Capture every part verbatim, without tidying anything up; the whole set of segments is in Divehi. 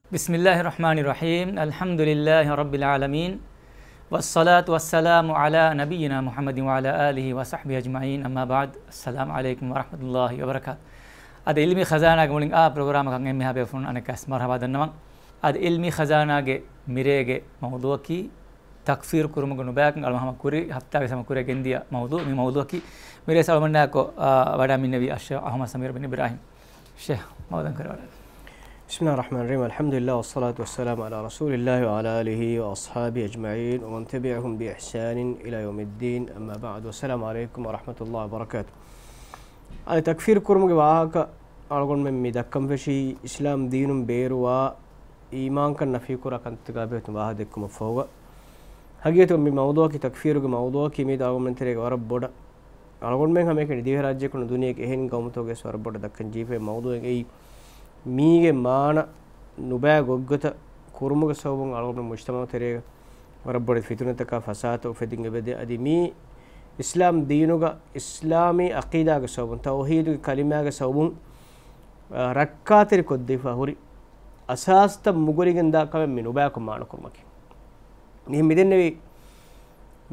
بسم الله الرحمن الرحيم. الحمد لله رب العالمين. والصلاة والسلام على نبينا محمد وعلى آله وصحبه أجمعين. أما بعد. السلام عليكم ورحمة الله وبركاته. އަދި ޢިލްމީ ޚަޒާނާގެ މުޅިން އާ ޕްރޮގްރާމަކަށް އެންމެހާ ބޭފުޅުން އަނެއްކާސް މަރުޙަބާ ދަންނަވަން. އަދި ޢިލްމީ ޚަޒާނާގެ މިރޭގެ މައުޟޫޢަކީ ތަކްފީރު ކުރުމުގެ ނުބަޔަކުން އަޅުގަނޑު ހަމަ ކުރި ހަފްތާގެ ހަމަ ކުރިއަށް ގެންދިޔަ މައުޟޫޢު. މި މައުޟޫޢަކީ މިރޭ ސަލަމަންނާކޮ، އާ، ވަޑައިގެންނެވީ އައްޝޭޚް އަޙްމަދު ސަމީރު ބިން އިބްރާހިމް. ޝޭޚް، މައުޟޫޢަށް ކުރި ވަޑައިގަންނަވާ. بسم الله الرحمن الرحيم. الحمد لله والصلاة والسلام على رسول الله وعلى آله وأصحابه أجمعين ومن تبعهم بإحسان إلى يوم الدين. أما بعد. والسلام عليكم ورحمة الله وبركاته. އަދި ތަކްފީރު ކުރުމުގެ ވާހަކަ އަޅުގަނޑުމެން މި ދައްކަން ފެށީ އިސްލާމް ދީނުން ބޭރުވާ އީމާންކަން ނަފީކުރާ ކަންތަކާ ބެހޭ ވާހަކަ ދެއްކުމަށްފަހުގަ. ހަގީގަތުގަ މި މައުޟޫޢަކީ ތަކްފީރުގެ މައުޟޫޢަކީ މީ އަޅުގަނޑުމެން ތެރޭގަ ވަރަށް ބޮޑަށް، އަޅުގަނޑުމެން ހަމައެކަނި ދިވެހިރާއްޖެއަކު ނު ދުނިޔޭގެ އެހެން ގައުމުތަކުގެ ވެސް ވަރަށް ބޮޑަށް ދައްކަން ޖެހިފައި މައުޟޫޢެއް އެއީ މީގެ މާނަ ނުބައި ގޮތްގޮތަށް ކުރުމުގެ ސަބަބުން އަޅުގަނޑު މުޖްތަމަޢު ތެރޭގަ ވަރަށް ބޮޑެތި ފިތުނަތަކާ ފަސާދަތަކު އުފެދިން އެބަދޭ. އަދި މީ އިސްލާމް ދީނުގަ އިސްލާމީ ޢަޤީދާގެ ސަބަބުން، ތައުޙީދުގެ ކަލިމާގެ ސަބަބުން، އަ، ރައްކާތެރި ކޮށްދީފަ ހުރި އަސާސްތައް މުގުރިގެންދާ ކަމެއް މި ނުބަޔަކު މާނަ ކުރުމަކީ. މި މިދެންނެވި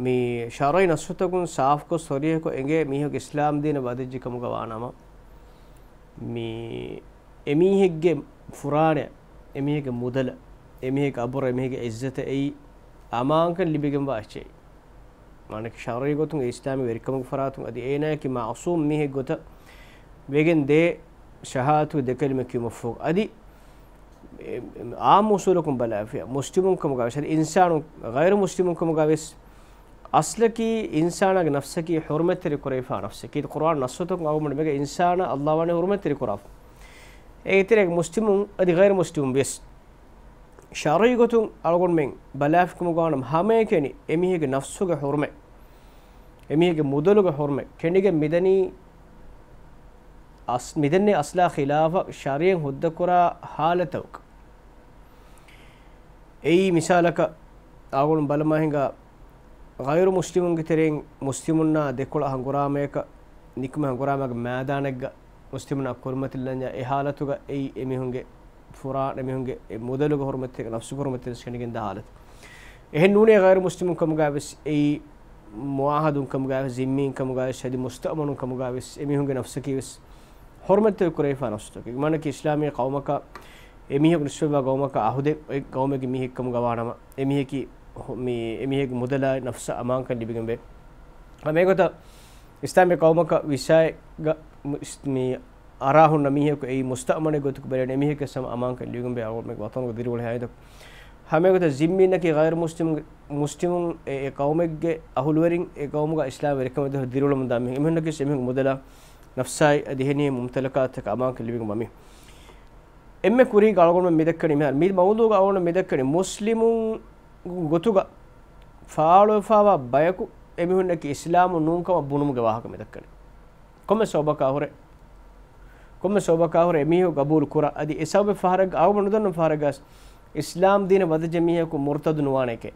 މި ޝަރުޢީ ނައްޞުތަކުން ސާފުކޮށް ޞަރީޙުކޮށް އެނގޭ މީހަކު އިސްލާމް ދީނަށް ވަދެއްޖެ ކަމުގަ ވާނަމަ، މި އެމީހެއްގެ ފުރާނަ، އެމީހެއްގެ މުދަލަށް، އެމީހެއްގެ އަބުރަށް، އެމީހެއްގެ ޢިއްޒަތަށް އެއީ އަމާންކަން ލިބިގެންވާ އެއްޗެއް. މާނައަކީ ޝަރުޢީ ގޮތުން އެ އިސްލާމީ ވެރިކަމުގެ ފަރާތުން އަދި އޭނާއަކީ މަޢުޞޫމް މީހެއް ގޮތަށް ވެގެން ދޭ ޝަހާދަތުގެ ދެ ކަލިމަ ކިޔުމަށްފަހު. އަދި އެ، އެ، އާއްމު އުޞޫލަކުން ބަލާފިޔާ، މުސްލިމުން ކަމުގަ ވެސް، އަދި އިންސާނު، ޣައިރު މުސްލިމުން ކަމުގަ ވެސް، އަސްލަކީ އިންސާނާގެ ނަފްސަކީ ޙުރުމަތްތެރި ކުރެވިފާ ނަފްސެއް. ކީރިތި ޤުރުއާން ނައްޞުތަކުން އަޅުގަނޑުމެން އިންސާނާ ﷲ ވަނީ ޙުރުމަތްތެރި ކުރާފަ. އޭގެ ތެރޭގަ މުސްލިމުން އަދި ޣައިރު މުސްލިމުން ވެސް، ޝަރުޢީ ގޮތުން އަޅުގަނޑުމެން ބަލާފިކަމުގަ ވާނަމަ، ހަމައެކަނި އެމީހެއްގެ ނަފްސުގެ ޙުރުމަތް، އެމީހެއްގެ މުދަލުގެ ޙުރުމަތް ކެނޑިގެން މިދަނީ އަސް-، މިދެންނެވި އަސްލާ ޚިލާފަށް ޝަރީޢަތް ހުއްދަކުރާ ޙާލަތަކަށް. އެއީ މިސާލަކަށް އަޅުގަނޑު ބަލަމާ ހިނގާ، ޣައިރު މުސްލިމުންގެ ތެރެއިން މުސްލިމުންނާ ދެކޮޅަށް ހަނގުރާމަޔަކަށް ނިކުމެ ހަނގުރާމައިގެ މައިދާނެއްގަ މުސްލިމުންނާ ކުރިމަތިލަންޏާ އެ ޙާލަތުގަ އެއީ އެމީހުންގެ ފުރާނަ، އެމީހުންގެ އެ މުދަލުގެ ޙުރުމަތެއް، ނަފްސުގެ ޙުރުމަތެއް ކެނޑިގެންދާ ޙާލަތު. އެހެން ނޫނޭ ޣައިރު މުސްލިމުން ކަމުގައި ވެސް އެއީ މުޢާހަދުން ކަމުގައި ވެސް، ޒިންމީން ކަމުގައި ވެސް، އަދި މުސްތައުމަނުން ކަމުގައި ވެސް އެމީހުންގެ ނަފްސަކީ ވެސް ޙުރުމަތްތެރި ކުރެވިފާ ނަފްސުތަކެއް. މާނައަކީ އިސްލާމީ ޤައުމަކަށް އެމީހަކު ނިސްބަތްވާ ޤައުމަކަށް ޢަހުދެއް އޮތް ޤައުމެއްގެ މީހެއް ކަމުގަ ވާނަމަ، އެމީހަކީ ހު-، މި އެމީހެއްގެ މުދަލާއި ނަފްސަށް އަމާންކަން ލިބިގެންވޭ. ހަމަ އެގޮތަށް އިސްލާމީ ޤައުމަކަށް ވިސާއެއްގަ މު-، މި އަރާ ހުންނަ މީހަކު އެއީ މުސްތައުމަނެއް ގޮތުގަ ބެލެން އެމީހެއްގެ ސަމަ އަމާންކަން ލިބިގެންވޭ އަޅުގަނޑުމެންގެ ވަޠަނުގަ ދިރިއުޅޭ ހާއިދަކު. ހަމަ އެގޮތަށް ޒިންމީންނަކީ ޣައިރު މުސްލިމުން، މުސްލިމުން އެ، އެ ޤައުމެއްގެ އަހުލުވެރިން އެ ޤައުމުގަ އިސްލާމް ވެރިކަމަށް ދިރިއުޅެމުންދާ މީހުން. އެމީހުންނަކީ ވެސް އެމީހުންގެ މުދަލާ ނަފްސާއި އަދި އެހެނިހެން މުމްތަލަކާތަކަށް އަމާންކަން ލިބިގެންވާ މީހުން. އެންމެ ކުރީގަ އަޅުގަނޑުމެން މިދައްކަނީ މިހާރު މި މައުޟޫޢުގަ އަޅުގަނޑު މިދައްކަނީ މުސްލިމުން ގޮތުގަ ފާޅުވެފާވާ ބަޔަކު އެމީހުންނަކީ އިސްލާމުން ނޫންކަމަށް ބުނުމުގެ ވާހަކަ މިދައްކަނީ. ކޮންމެ ސަބަބަކާ ހުރެ، ކޮންމެ ސަބަބަކާ ހުރެ އެމީހުން ޤަބޫލު ކުރާ. އަދި އެ ސަބަބެއް ފަހަރަށް އަޅުގަނޑު ނުދަންނަ ފަހަރަށް އިސްލާމް ދީނަށް ވަދެއްޖެ މީހަކު މުރުތައްދު ނުވާނެކޭ.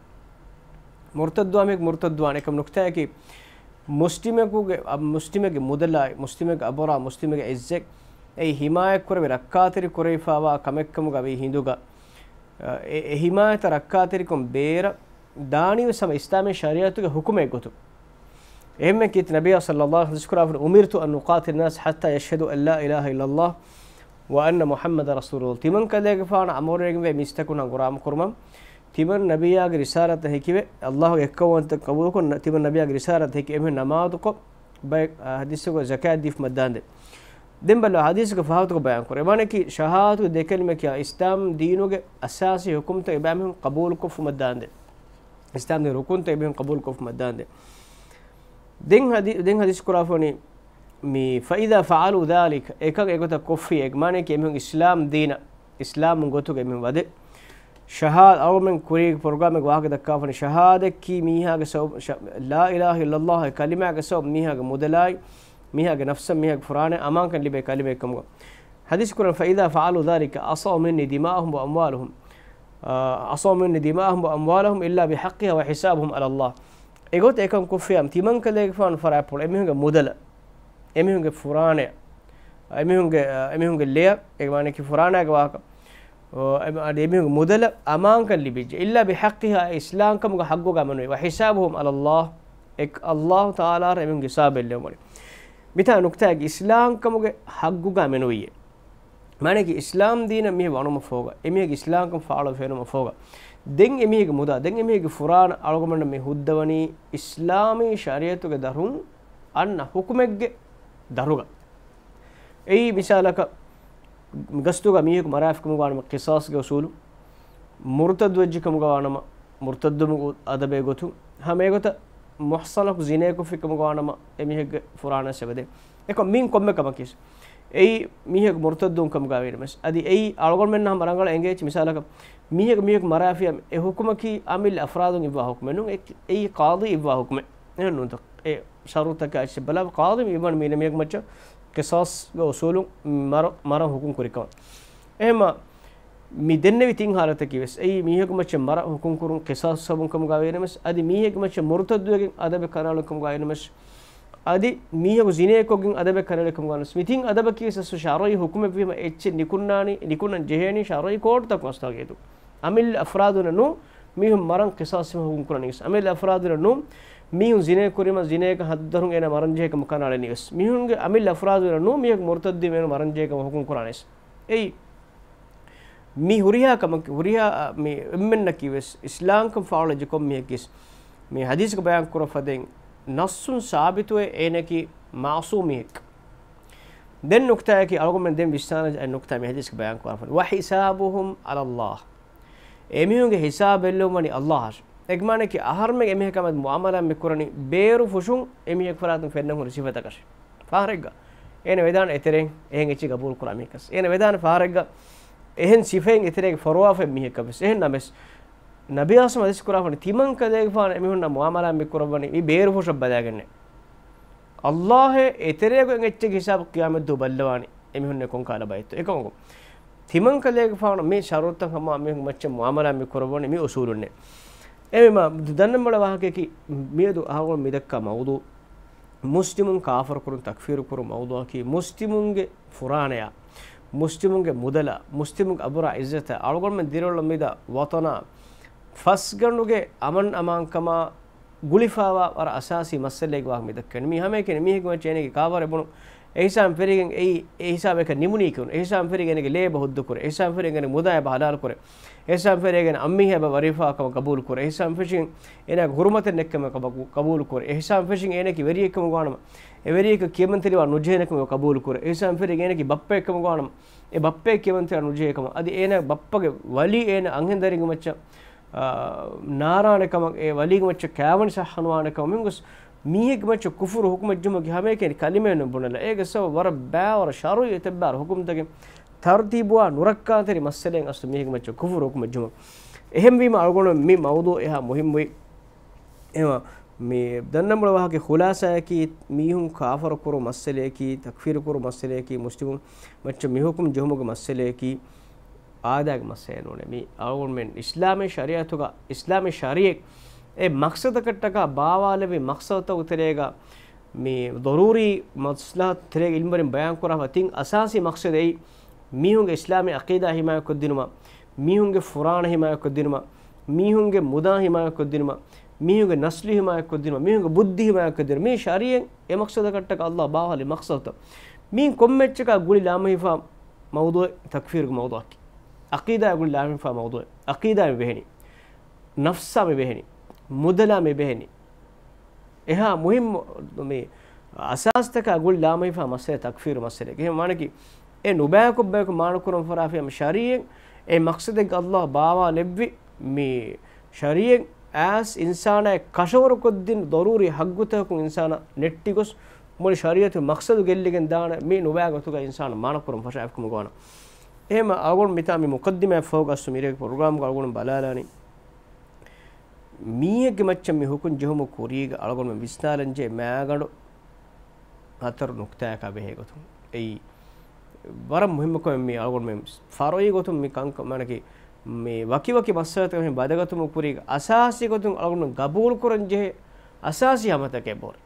މުރުތައްދުވާ މީހަކު މުރުތައްދުވާނެ. އެކަމަ ނުކުތާއަކީ މުސްލިމެކުގެ، އަ، މުސްލިމެއްގެ މުދަލާއި، މުސްލިމެއްގެ އަބުރާ، މުސްލިމެއްގެ ޢިއްޒަތް އެއީ ޙިމާޔަތްކުރެވި ރައްކާތެރި ކުރެވިފާވާ ކަމެއްކަމުގަ ވީ ހިނދުގަ، އެ، އެ ޙިމާޔަތަށް ރައްކާތެރިކަން ބޭރަށް ދާނީވެސް ހަމަ އިސްލާމީ ޝަރީޢަތުގެ ޙުކުމެއް ގޮތުން. އެހެންމެ ކީރިތި ނަބިއްޔާ ޞައްލައްލާހު ޢަލައިހި ވަސައްލަމަ ޙަދީޘް ކުރާފަ، "أمرت أن أقاتل الناس حتى يشهدوا أن لا إله إلا الله وأن محمدا رسول الله." ތިމަން ކަލޭގެފާނަށް އަމުރުވެގެންވޭ މީސްތަކުން ހަނގުރާމަ ކުރުމަށް، ތިމަން ނަބިއްޔާގެ ރިސާލަތަށް ހެކިވެ، ﷲ ގެ އެއްކައުވަންތަކަން ޤަބޫލުކޮށް، ތިމަން ނަބިއްޔާގެ ރިސާލަތަށް ހެކި އެމީހުން ނަމާދުކޮށް، ބައެއް، އާ، ޙަދީޘްތަކުގަ ޒަކާތް ދީފަ މައްދާނދޭ. ދެން ބަލަ ޙަދީޘްގެ ފަހަތުގަ ބަޔާން ކުރޭ. މާނައަކީ ޝަހާދަތުގެ ދެ ކަލިމަ ކިޔާ އިސްލާމް ދީނުގެ އަސާސީ ޙުކުމްތައް އެބައިމީހުން ޤަބޫލުކޮށްފަ މައްދާނދޭ. އިސްލާމް ދީން ރުކުންތައް އެބައިމީހުން ޤަބޫލުކޮށްފަ މައްދާނދޭ. ދެން ޙަދީ-، ދެން ޙަދީޘް ކުރާފަ ވަނީ މި، "فإذا فعلوا ذلك." އެކަން އެގޮތަށް ކޮށްފި، އެ މާނައަކީ އެމީހުން އިސްލާމް ދީނަށް، އިސްލާމް ގޮތުގަ އެމީހުން ވަދެ. ޝަހާ-، އަޅުމެން ކުރީ ޕްރޮގްރާމެއްގެ ވާހަކަ ދައްކާފަނީ، ޝަހާދަތަކީ މީހާގެ ސަބަބު، ޝަ-، ލާ އިލާހަ އިއްލައްލާހު ކަލިމާގެ ސަބަބު މީހާގެ މުދަލާއި، މީހާގެ ނަފްސަށް، މީހާގެ ފުރާނަ އަމާންކަން ލިބޭ ކަލިމައެއް ކަމުގަ. ޙަދީޘް ކުރަން، "فإذا فعلوا ذلك عصموا مني دماءهم وأموالهم، އާ، عصموا مني دماءهم وأموالهم إلا بحقها وحسابهم على الله." އެގޮތަށް އެކަން ކޮށްފިއްޔާ، ތިމަންކަލޭގެފާނު ފަރާތްޕުޅު އެމީހުންގެ މުދަލަށް، އެމީހުންގެ ފުރާނަޔަށް، އެމީހުންގެ، އެމީހުންގެ ލެޔަށް، އެ މާނައަކީ ފުރާނައިގެ ވާހަކަ. އަދި އެމީހުންގެ މުދަލަށް އަމާންކަން ލިބިއްޖެ. އިއްލާ ބިޙައްޤިހާ، އިސްލާމްކަމުގެ ޙައްޤުގަ އަމަނުވެ. ވަޙިސާބުހުމް ޢަލައްލާހް، އެ ﷲ ތަޢާލާއަށް އެމީހުންގެ ހިސާބެއް ލެއްވުމަށް. މިތާ ނުކްތާއަކީ އިސްލާމްކަމުގެ ޙައްޤުގަ އަމަނުވިއޭ. މާނައަކީ އިސްލާމް ދީނަށް މީހެއް ވަނުމަށް ފަހުގަ، އެމީހެއްގެ އިސްލާމްކަން ފާޅުވެ ފެނުމަށް ފަހުގަ، ދެން އެމީހެއްގެ މުދާ، ދެން އެމީހެއްގެ ފުރާނަ އަޅުގަނޑުމެންނަށް މި ހުއްދަވަނީ އިސްލާމީ ޝަރީޢަތުގެ ދަށުން އަންނަ ޙުކުމެއްގެ ދަށުގަ. އެއީ މިސާލަކަށް، ގަސްތުގަ މީހަކު މަރާފިކަމުގަ ވާނަމަ ޤިޞާޞްގެ އުޞޫލު، މުރުތައްދު ވެއްޖެ ކަމުގަ ވާނަމަ މުރުތައްދު އަދަބެއް ގޮތުން، ހަމަ އެގޮތަށް މުޙްޞަނަކު ޒިނޭކޮށްފި ކަމުގަ ވާނަމަ އެމީހެއްގެ ފުރާނަ ސެބަދޭ. އެކޮ މީން ކޮންމެ ކަމަކީ އެއީ މީހަކު މުރުތައްދުވުން ކަމުގަ ވީނަމަސް، އަދި އެއީ އަޅުގަނޑުމެންނަށް ހަމަ ރަނގަޅަށް އެނގޭ މިސާލަކަށް މީހަކު މީހަކު މަރާފިޔާ އެ ޙުކުމަކީ އަމިއްލަ އަފްރާދުން އިއްވާ ޙުކުމެއް ނޫން، އެ-، އެއީ ޤާޟީ އިއްވާ ޙުކުމެއް. އެހެން ނޫންތަ؟ އެ ޝަރުޠުތަކާ އެއްޗެއް ބަލާ، ޤާޟީ އިވަން މީނަ މީހަކު މައްޗަށް ޤިޞާޞްގެ އުޞޫލުން މަރ-، މަރަން ޙުކުމް ކުރިކަމަށް. އެހެންމަ މި ދެންނެވި ތިން ޙާލަތަކީ ވެސް، އެއީ މީހަކު މައްޗަށް މަރަން ޙުކުމް ކުރުން ޤިޞާޞް ސަބަބުން ކަމުގަ ވޭނަމަސް، އަދި މީހެއްގެ މައްޗަށް މުރުތައްދުވެގެން އަދަބެއް ކަނޑައަޅުން ކަމުގަ ވޭނަމަސް، އަދި މީހަކު ޒިނޭކޮށްގެން އަދަބެއް ކަނޑައެޅި ކަމުގަ ވޭނަމަސް، މި ތިން އަދަބަކީ ވެސް ޝަރުޢީ ޙުކުމެއްވީމަ އެއްޗެއް ނިކުންނާނީ، ނިކުންނަން ޖެހޭނީ ޝަރުޢީ ކޯޓުތަކުން އަސްތާގޭތު. އަމިއްލަ އަފްރާދުންނަށް ނޫން މީހުން މަރަން ޤިޞާޞް ސަބަބުން ޙުކުމް ކުރަނީ. އަމިއްލަ އަފްރާދުންނަށް ނޫން މީހުން ޒިނޭ ކުރީމަ ޒިނޭގެ ޙައްދު ދަށުން އޭނާ މަރަން ޖެހޭ ކަމަށް ކަނޑައަޅަނީ ވެސް. މީހުންގެ އަމިއްލަ އަފްރާދުންނަށް ނޫން މީހަކު މުރުތައްދީ އޭނާ މަރަން ޖެހޭ ކަމަށް ޙުކުމް ކުރާނީ ވެސް. އެއީ މި ހުރިހާ ކަމަކީ، ހުރިހާ މި އެންމެންނަކީ ވެސް އިސްލާމްކަން ފާޅުވެއްޖެ ކޮން މީހެއްގެސް މި ޙަދީޘްގަ ބަޔާން ކުރައްވާ ފަދައިން ނައްޞުން ސާބިތުވޭ އޭނައަކީ މަޢުޞޫމީހެއް. ދެން ނުކްތާއަކީ އަޅުގަނޑުމެން ދެން ވިސްނާލަން އައި ނުކްތާ މި ޙަދީޘްގަ ބަޔާން ކުރައްވާ ފަދައިން. وحسابهم على الله. އެމީހުންގެ ހިސާބެއް ލެއްވުނީ ﷲ އަށް. އޭގެ މާނައަކީ އަހަރުމެން އެމީހަކާމެދު މުޢާމަލާތް މި ކުރަނީ ބޭރު ފުށުން އެމީހެއްގެ ފަރާތުން ފެންނަން ހުރި ސިފަތަކަށް. ފަހަރެއްގަ އޭނަ ވެދާނެ އެތެރެއިން އެހެން އެއްޗެއް ގަބޫލު ކުރާ މީހަކަސް. އޭނަ ވެދާނެ ފަހަރެއްގަ އެހެން ސިފައިން އެތެރޭގަ ފޮރުވާފައި މީހަކަސް. އެހެން ނަމަވެސް، ނަބީ އަސްމަ ޙަދީޘް ކުރާފަނި ތިމަން ކަލޭގެފާނު އެމީހުންނާ މުޢާމަލާތް މި ކުރައްވަނީ މި ބޭރު ފުށަށް ބަލާގެންނޭ. ﷲ އެ އެތެރޭގަ އެއްޗެއްގެ ހިސާބު ޤިޔާމަތްދުވަހު ބައްލަވާނެ. އެމީހުންނޭ ކޮން ކަހަލަ ބައެއްތޯ. އެކަމަކު، ތިމަން ކަލޭގެފާނު މި ޝަރުޠުތައް ހަމަ މީހުން މައްޗަށް މުޢާމަލާތް މި ކުރައްވަނީ މި އުޞޫލުންނޭ. އެމެ މަ-، ދަންނަން ބަލާ ވާހަކައަކީ، މިއަދު އަހަރުމެން މި ދައްކާ މައުޟޫޢު، މުސްލިމުން ކާފަރު ކުރުން، ތަކްފީރު ކުރުން މައުޟޫޢަކީ، މުސްލިމުންގެ ފުރާނަޔާ، މުސްލިމުންގެ މުދަލާ، މުސްލިމުންގެ އަބުރާ ޢިއްޒަތާ، އަޅުގަނޑުމެން ދިރިއުޅުމުން މިދާ ވަޠަނާ، ފަސްގަނޑުގެ އަމަން އަމާންކަމާ، ގުޅިފައިވާ ވަރަށް އަސާސީ މައްސަލައެއްގެ ވާހަކަ މި ދައްކަނީ. މީ ހަމައެކަނި މީހެއްގެ މައްޗަށް އޭނަގެ ކާފަރެއް ބުނުން، އެހިސާބުން ފެށިގެން އެއީ، އެހިސާބު އެކަން ނިމުނީކީ ނޫން. އެހިސާބުން ފެށިގެން އޭނަގެ ލޭ އެބަ ހުއްދަ ކުރޭ. އެހިސާބުން ފެށިގެން އޭނަގެ މުދާ އެބަ ޙަލާލު ކުރޭ. އެހިސާބުން ފެށިގެން އަންމީހާ އެބަ ވަރިފާ ކަމަށް ޤަބޫލު ކުރޭ. އެހިސާބުން ފެށިގެން އޭނާގެ ޙުރުމަތެއް ނެތްކަމަށް ކަބަ-، ޤަބޫލު ކުރޭ. އެހިސާބުން ފެށިގެން އޭނައަކީ ވެރިއެއްކަމަށް ވާނަމަ، އެ ވެރިޔަކަށް ކިޔަމަންތެރިވާން ނުޖެހޭނެ ކަމަށް ޤަބޫލު ކުރޭ. އެހިސާބުން ފެށިގެން އޭނައަކީ ބައްޕައެއްކަމަށް ވާނަމަ، އެ ބައްޕައަށް ކިޔަމަންތެރިވާން ނުޖެހޭ ކަމަށް. އަދި އޭނާ ބައްޕަގެ ވަލީ އޭނާ އަންހެން ދަރިންގެ މައްޗަށް އާ، ނާރާނެ ކަމަށް، އެ ވަލީގެ މައްޗަށް ކާވަނި ޞައްޙަނުވާނެ ކަމަށް، މިހެން ގޮސް މީހެއްގެ މައްޗަށް ކުފުރު ޙުކުމެއް ޖެހުމުގެ ހަމައެކަނި ކަލިމައެއް ނުބުނެލަ. އޭގެ ސަބަބުން ވަރަށް ބާވަރަށް ޝަރުޢީ އެތައްބާރު ޙުކުމްތަކެއް ތަރުތީބުވާ ނުރައްކާތެރި މައްސަލައެއް އަސްލު މީހެއްގެ މައްޗަށް ކުފުރު ޙުކުމެއް ޖެހުމަށް. އެހެންވީމަ އަޅުގަނޑު މި މައުޟޫޢު އެހާ މުހިއްމުވި. އެހެންވީމަ މި ދަންނަން ބޮޑު ވާހަކަ ޚުލާޞާއަކީ، މީހުން ކާފަރު ކުރު މައްސަލައަކީ، ތަކްފީރު ކުރު މައްސަލައަކީ، މުސްލިމުން މައްޗަށް މި ޙުކުމް ޖެހުމުގެ މައްސަލައަކީ، އާދައިގެ މައްސަލައެއް ނޫނޭ. މީ އަޅުގަނޑުމެން އިސްލާމީ ޝަރީޢަތުގަ، އިސްލާމީ ޝަރީޢަތް އެ މަޤްޞަދަކަށްޓަކާ ބާވާލެއްވި މަޤްޞަދުތަކުގެ ތެރޭގަ މި ޟަރޫރީ މަޞްލަޙަތު ތެރޭގަ ޢިލްމުވެރިން ބަޔާން ކުރާފަ ތިން އަސާސީ މަޤްޞަދު އެއީ، މީހުންގެ އިސްލާމީ ޢަޤީދާ ޙިމާޔަތްކޮށްދިނުމަށް، މީހުންގެ ފުރާނަ ޙިމާޔަތްކޮށްދިނުމަށް، މީހުންގެ މުދާ ޙިމާޔަތްކޮށްދިނުމަށް، މީހުންގެ ނަސްލު ޙިމާޔަތްކޮށްދިނުމަށް، މީހުންގެ ބުއްދި ޙިމާޔަތްކޮށްދިނުމަށް. މީ ޝަރީޢަތް އެ މަޤްޞަދަކަށްޓަކާ ﷲ ބާވާލި މަޤްޞަދުތައް. މީން ކޮންމެ އެއްޗަކާ ގުޅި ލާމެހިފާ މައުޟޫޢެއް ތަކްފީރުގެ މައުޟޫޢަކީ، ޢަޤީދާއާ ގުޅި ލާމެހިފާ މައުޟޫޢެއް. ޢަޤީދާ މި ބެހެނީ، ނަފްސާ މި ބެހެނީ، މުދަލާ މި ބެހެނީ. އެހާ މުހިއްމު މި އަސާސްތަކާ ގުޅި ލާމެހިފާ މައްސަލަ ތަކްފީރު މައްސަލައެއް. އެހެން ވާނަކީ، އެ ނުބަޔާކޮށް ބަޔަކު މާނަކުރަން ފަށާފިޔާ މި ޝަރީޢަތް އެ މަޤްޞަދެއްގަ ﷲ ބާވާލެއްވި މި ޝަރީޢަތް އައިސް އިންސާނާއަށް ކަށަވަރުކޮށްދިން ޟަރޫރީ ޙައްޤުތަކަކުން އިންސާނާ ނެއްޓިގޮސް މުޅި ޝަރީޢަތުގެ މަޤްޞަދު ގެއްލިގެން ދާނެ މި ނުބަޔާ ގޮތުގަ އިންސާނު މާނަކުރަން ފަށާފިކަމުގަ ވާނަ. އެހެންމަ އަޅުގަނޑު މިތާ މި މުޤައްދިމާ ފަހުގަ އަސްލު މިރޭގެ ޕްރޮގްރާމްގަ އަޅުގަނޑު ބަލާލާނީ، މީހެއްގެ މައްޗަށް މި ޙުކުމް ޖެހުމުގެ ކުރީގަ އަޅުގަނޑުމެން ވިސްނާލަންޖެހޭ މާގަނޑު ހަތަރު ނުކްތާއަކާ ބެހޭ ގޮތުން. އެއީ، ވަރަށް މުހިއްމު ކަމެއް މީ އަޅުގަނޑުމެން ފަރުޢީ ގޮތުން މި ކަންކަން، މާނަކީ، މި ވަކިވަކި މައްސަލަތަކަށް މި ބަދަގަތުމުގެ ކުރީގަ އަސާސީ ގޮތުން އަޅުގަނޑު ގަބޫލު ކުރަންޖެހޭ އަސާސީ ހަމަތަކެއް ބޯރި.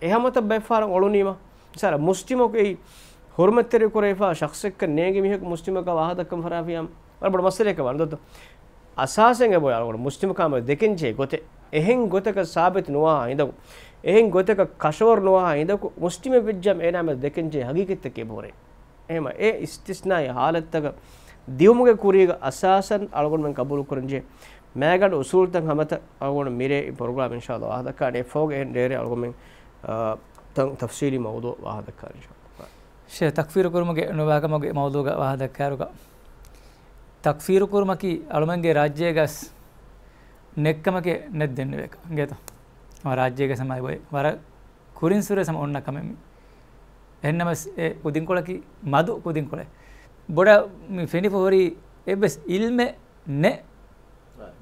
އެ ހަމަތައް ބައެއްފަހަރަށް އޮޅުނީމަ، މިސާލަށް މުސްލިމަކު އެއީ ހުރުމަތްތެރި ކުރެވިފާ ޝަޚްޞެއްކަން ނޭނގި މީހަކު މުސްލިމަކާ ވާހަކަ ދައްކަން ފަށާފިޔާ، ވަރަށް ބޮޑު މައްސަލައެއް ވާނެ ދޯ. އަސާސެއް އެބައޮތް އަޅުގަނޑު މުސްލިމު ކަމަށް ދެކެން ޖެހޭ ގޮތެއް. އެހެން ގޮތަކަށް ސާބިތު ނުވާ ހިނދަކު، އެހެން ގޮތަކަށް ކަށަވަރު ނުވާ ހިނދަކު، މުސްލިމެއް ވެއްޖާމަ އޭނާ މެދު ދެކެން ޖެހޭ ހަގީގަތްތަކެއް އެބަހުރޭ. އެހެންމަ އެ އިސްތިސްނާއީ ހާލަތްތަކަށް ދިއުމުގެ ކުރީގަ އަސާސަން އަޅުގަނޑުމެން ޤަބޫލު ކުރަންޖެހޭ މައިގަނޑު އުސޫލުތައް ހަމަތައް އަޅުގަނޑު މިރޭ އިން ޕްރޮގްރާމް އިންޝާﷲ ވާހަކަ ދައްކާނެ. އެއްފަހުގަ އެހެން ރޭރޭ އަޅުގަނޑުމެން، އާ، ތަ-، ތަފްސީލީ މައުޟޫޢު ވާހަކަ ދައްކާނެ އިންޝާﷲ. ޝޭޚް، ތަކްފީރު ކުރުމުގެ ނުވާކަމުގެ މައުޟޫޢުގަ ވާހަކަ ދައްކާއިރުގަ، ތަކްފީރު ކުރުމަކީ އަޅުމެންގެ ރާއްޖޭގަސް ނެއްކަމަކޭ ނެތް ދެންނެވޭކަށް އިނގޭތޯ. މާ ރާއްޖޭގަސް ހަމަ އެބޮތް ވަރަށް ކުރިން ސުރެސް ހަމަ އޮންނަ ކަމެއް މީ. އެހެންނަމަސް އެ ކުދިންކޮޅަކީ މަދު ކުދިންކޮޅެއް. ބޮޑަށް މި ފެނިފަ ހުރީ އެއްވެސް އިލްމެއް ނެ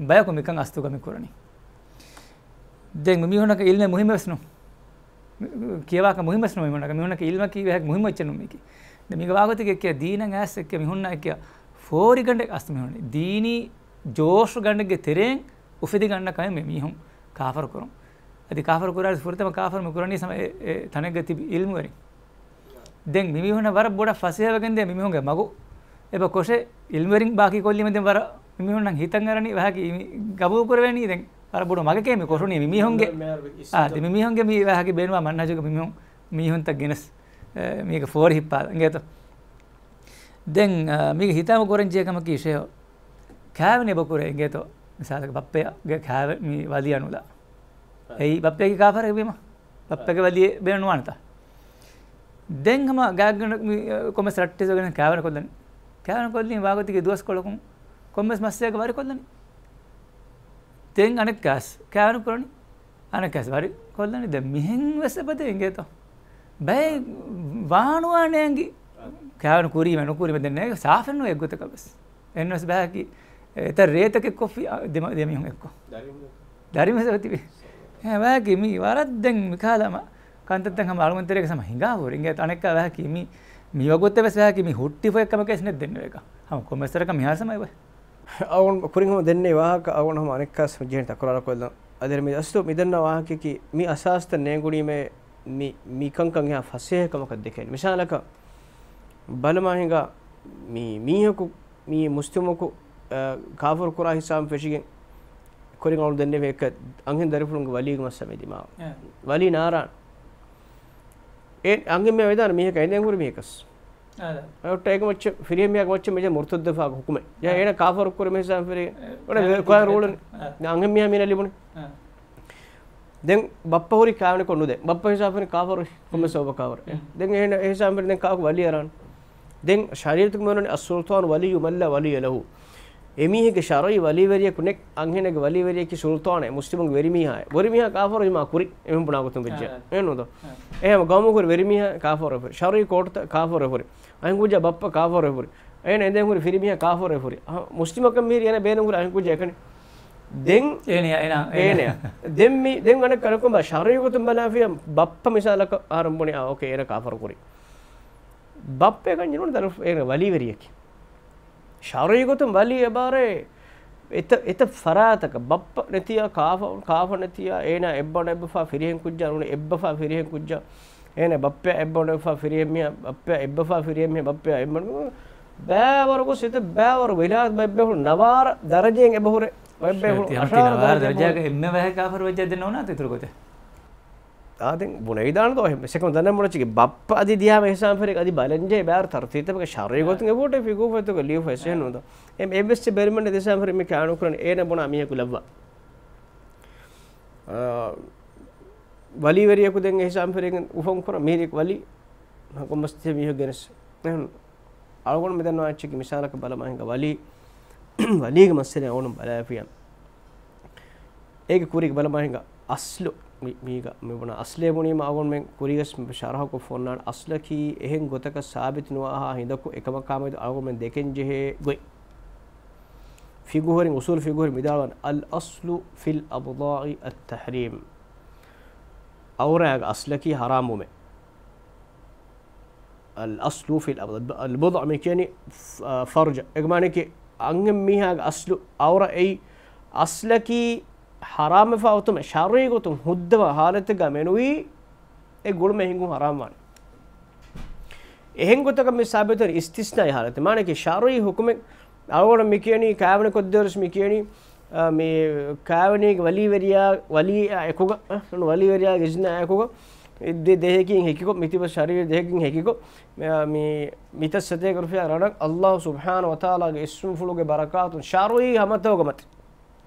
ބަޔަކު މިކަން އަސްތުގަ މި ކުރަނީ. ދެން މި މީހުންނަކަށް އިލްމެއް މުހިއްމެއްވެސް ނޫން. މި-، ކިޔަވާކަށް މުހިއްމެއްވެސް ނޫން މީހުންނަކަށް. މީހުންނަކަށް އިލްމަކީ ވެހެއް މުހިއްމު އެއްޗެއް ނޫން މީކީ. ދެން މީގެ ވާގޮތެއް އެއްކެ ދީނަށް އައިސް އެއްކެ މީހުންނަށް އެއްކެ ފޯރިގަނޑެއް އަސްތު މީހުން. ދީނީ ޖޯޝުގަނޑެއްގެ ތެރެއިން އުފެދިގަންނަ ކަމެއް މި މީހުން ކާފަރު ކުރުން. އަދި ކާފަރު ކުރާ ފުރަތަމަ ކާފަރު މި ކުރަނީ ސަމަ އެ، އެ ތަނެއްގަ ތިބި އިލްމުވެރިން. ދެން މި މީހުންނަށް ވަރަށް ބޮޑަށް ފަސޭހަވެގެން ދޭ މި މީހުންގެ މަގު އެބަ ކޮށެ އިލްމުވެރިން ބާކީ ކޮށްލީމަ ދެން ވަރަށް މި މީހުންނަށް ހިތަށް އަރަނީ ވަހަކީ މި ގަބޫލު ކުރެވޭނީ ދެން ވަރަށް ބޮޑު މަގެކޭ މި ކޮށުނީ މި މީހުންގެ، އާ، ދެ މި މީހުންގެ މި ވަހަކީ ބޭނުމާ މަންހަޖުގެ މި މީހުން، މީހުންތައް ގެނެސް، އެ، މީގެ ފޯރި ހިއްޕާލަން އިނގޭތޯ. ދެން، އާ، މީގެ ހިތާމަ ކުރަން ޖެހޭ ކަމަކީ ޝޭހު ކާވެނި އެބަ ކުރޭ އިނގޭތޯ. މިސާލަކަށް ބައްޕަގެ ކާވެ މި ވަލީ އަނުލާ. އާ. އެއީ ބައްޕަގެ ކާފަރެއް ވީމަ. ބައްޕަގެ ވަލީ ބޭނުންވާނެތާ. ދެން ހަމަ ގާތްގަނޑަށް މި، އަ، ކޮންމެސް ރައްޓެއް ސޯގެން ކާވެނި ކޮށްލަނީ. ކާވެނި ކޮށްލީ ވާގޮތެއްގެ ދުވަސްކޮޅަކުން ކޮންމެސް މައްސަލައެއްގަ ވަރި ކޮށްލަނީ. ދެން އަނެއްކާސް ކާވެނި ކުރަނީ. އަނެއްކާސް ވަރި ކޮށްލަނީ. ދެން މިހެން ވެސް އެބަދޭ އިނގޭތޯ. ބައެއް ވާނުވާ ނޭނގި. ކާވެނި ކުރީމަ ނުކުރީމަ ދެން ނޭނގެ ސާފެއް ނުވޭ އެއްގޮތަކަށް ވެސް. އެންނަސް ބަހަކީ އެތައް ރޭތަކެއް ކޮށްފި، އަ، ދެ މީހުން އެއްކޮށް. ދަރިމަ ދެ މީހުން އެއްކޮށް. ދަރިމަ ދެ ތިބި. އެ ބަހަކީ މީ ވަރަށް ދެން މިކާލަމަ ކަންތައްތައް ހަމަ އަޅުގަނޑު ތެރޭގަ ހަމަ ހިނގާ ހުރި. އިނގޭ އަނެއްކާ ބަހަކީ މީ، މި ވަގުތެއް ވެސް ބަހަކީ މީ ހުއްޓިފައި ކަމަކަށް ނެތް ދެންނެވޭކަށް. ހަމަ ކޮންމެސް ވަރަކަށް މިހާރު ހަމަ އެބަ. އަޅުގަނޑު ކުރިން ހަމަ ދެންނެވި ވާހަކަ އަޅުގަނޑު ހަމަ އަނެއްކާސް ޖެހެން ތަކުރާރު ކޮށްލަން. އަދި މި އަސްލު މި ދަންނަ ވާހަކައަކީ މި އަސާސްތައް ނޭނގުނީމޭ މި، މި ކަންކަން އެހާ ފަސޭހަ ކަމަކަށް ދެކެން. މިސާލަކަށް ބަލަމާ ހިނގާ މި މީހަކު، މި މުސްލިމަކު، އަ، ކާފަރު ކުރާ ހިސާބުން ފެށިގެން ކުރިން އަޅު ދެންނެވި އެއްކަ އަންހެން ދަރިފުޅުންގެ ވަލީގެ މައްސަލަ މި ދިމާވަ. އެ. ވަލީ ނާރާން. އެ އަންހެން މީހާ ވެދާނެ މީހަކަށް އެނދެން ހުރި މީހަކަސް. އާދަ. އެ އޮއްޓަ އޭގެ މައްޗަށް ފިރިހެން މީހާގެ މައްޗަށް މިޖެ މުރުތައްދު ފާގު ހުކުމެއް. ޔާ އާ. އޭނަ ކާފަރު ކުރި މި ހިސާބުން ފިރި. އެ، އޮނެ އެ، ކޮއި ރޫޅުން. އާ. އަންހެން މީހާ މީނަ ލިބުނެ. އާ. ދެން ބައްޕަ ހުރި ކާވެނިކޮށް ނުދޭ. ބައްޕަ ހިސާބުން ކާފަރު ކޮންމެ ހުން. ސަބަބަކާވަރު. ހުން. ދެން އޭނަ އެ ހިސާބުން ދެން ކާކު ވަލީ އަރާން. ދެން ޝަރީޢަތުގެ މިވަނީ އައްސުލްޠާނު ވަލިއްޔު މަން ލާ ވަލިއްޔަ ލަހު. އެމީހެއްގެ ޝަރުޢީ ވަލީވެރިޔަކު ނެތް، އަންހެނެއްގެ ވަލީވެރިޔަކީ ސުލްޠާނެއް، މުސްލިމުންގެ ވެރިމީހާއެއް. ވެރިމީހާ ކާފަރު ހިމާ ކުރި، އެހެން ބުނާ ގޮތުން ވެއްޖެ. އާ. އެހެން ނޫންތޯ؟ އާ. އެހެން ގައުމު ކުރި ވެރިމީހާ ކާފަރު ހުރި. ޝަރުޢީ ކޯޓުތައް ކާފަރު ހުރި. އަންހެންކުއްޖާ ބައްޕަ ކާފަރު ހުރި. އޭނަ އެނދެން ހުރި ފިރިމީހާ ކާފަރު ހުރި. އަހަ، މުސްލިމަކަށް މިހިރީ އޭނަ ބޭނުން ހުރި އަންހެންކުއްޖާ އެކަނި. ދެން އޭނަޔާ، އޭނަ، އޭނަ. އޭނަޔާ. ދެން މި، ދެން އަނެއް ކަންކޮށް ބާ ޝަރުޢީ ގޮތުން ބަލާފިޔާ ބައްޕަ މިސާލަކަށް އަހަރެން ބުނި، އާ، އޯކޭ، އޭނަ ކާފަރު ކުރި. ބައްޕަ އެކަން ޖެހުނު ދަރިފު އޭނަ ވަލީވެރިޔަކީ. ޝަރުޢީ ގޮތުން ވަލީ އެބަހުރޭ އެތައް، އެތައް ފަރާތަކަށް ބައްޕަ ނެތިޔާ ކާފަ، ކާފަ ނެތިޔާ އޭނާ އެއްބަނޑު އެއްބަފާ ފިރިހެން ކުއްޖާ ނޫނީ އެއްބަފާ ފިރިހެން ކުއްޖާ އޭނާ ބައްޕަ އެއްބަނޑު އެއްބަފާ ފިރިހެން މީހާ ބައްޕަ އެއްބަފާ ފިރިހެން މީހާ ބައްޕަ އެއްބަނޑު ބައެއް ވަރު ގޮސް އެތައް ބައެއް ވަރު ވިލާތު ބައެއް ބޭފުޅުން ނަވާރަ ދަރަޖައިން އެބަހުރޭ ބައެއް ބޭފުޅުން އަށާރަ ދަރަޖައިން ދަރަޖައަކަށް އެންމެ ވަހެއް ކާފަރު ވެއްޖެ ދެން ނޯނާ އިތުރު ގޮތެއް. އާ، ދެން ބުނެވިދާނެ ދޯ، އެހެން ސެކަން ދަންނަ މުޅައްޗިގެ ބައްޕަ އަދި ދިޔާމަ ހިސާބު ފެރެގް އަދި ބަލަންޖެ ބާރު ތަރުތީބުތަކަށް ޝަރުޢީ އާ. ގޮތުން އެބޯޓެ ފިގޫފަތުގަ ލިޔުފަ އެސެހެން އާ. ނުދޯ. އެ، އެއްވެސް ބެރިމަން ދިސާމް ފެރެ މި ކާނުކުރަން އޭނަ ބުނާ މީހަކު ލައްވާ. އާ، ވަލީވެރިޔަކު ދެން އެ ހިސާބު ފެރެގެން އުފަން ކުރަން މީރި ވަލީ ކޮންމެސް މީހަކު ގެނެސް. އެހެން އަޅުގަނޑު މިދަންނަވާ އެއްޗެއްގެ މިސާލަކަށް ބަލަމާ ހިނގާ ވަލީ، ވަލީގެ މައްސަލަ އަޅުގަނޑު ބަލާފިޔާ. އޭގެ ކުރީގެ ބަލަމާ ހިނގާ އަސްލު މި، މީގަ މި ބުނާ އަސްލޭ ބުނީމަ އަޅުގަނޑުމެން ކުރީގަސް ޝަރަހަކޮށް ފޮންނާނެ އަސްލަކީ އެހެން ގޮތަކަށް ސާބިތު ނުވާހާ ހިނދަކު އެކަމަކާމެދު އަޅުގަނޑުމެން ދެކެން ޖެހޭ ގޮތް. ފިގުހުރިން، އުސޫލު ފިގުހުރިން ވިދާޅުވަން، الأصل في الأبضاع التحريم. އައުރާގެ އަސްލަކީ ހަރާމްވުމެއް. الأصل في الأبضاع، البضع މި ކިޔަނީ، އަ، ފަރުޖަ. އޭގެ މާނައަކީ އަންހެން މީހާގެ އަސްލު އައުރަ އެއީ އަސްލަކީ ހަރާމްވެފާ އޮތުމެއް ޝަރުޢީ ގޮތުން ހުއްދަވާ ހާލަތެއްގަ މެނުވީ އެ ގުޅުމެއް ހިނގުން ހަރާމްވާނެ. އެހެން ގޮތަކަށް މި ސާބިތުވެރި އިސްތިސްނާއީ ހާލަތެއް. މާނައަކީ ޝަރުޢީ ހުކުމެއް އަޅުގަނޑު މި ކިޔަނީ ކާވެނި ކޮށްދޭވަރުސް މި ކިޔަނީ، އާ، މި ކާވެނީގެ ވަލީވެރިޔާ، ވަލީއާ އެކުގަ، އާ، ވަލީވެރިޔާގެ އިޒްނާ އެކުގަ ދެ-، ދެހެކީން ހެކިކޮށް، މިތިބަ ޝަރީ ދެހެކީން ހެކިކޮށް، މި، މި، މިތައް ސަތޭކަ ރުފިޔާ ރަނަށް އައްލާހު ސުބްޙާނަހު ވަތަޢާލާގެ އިސްމުފުޅުގެ ބަރަކާތުން ޝަރުޢީ ހަމަތަކުގެ މަތިން،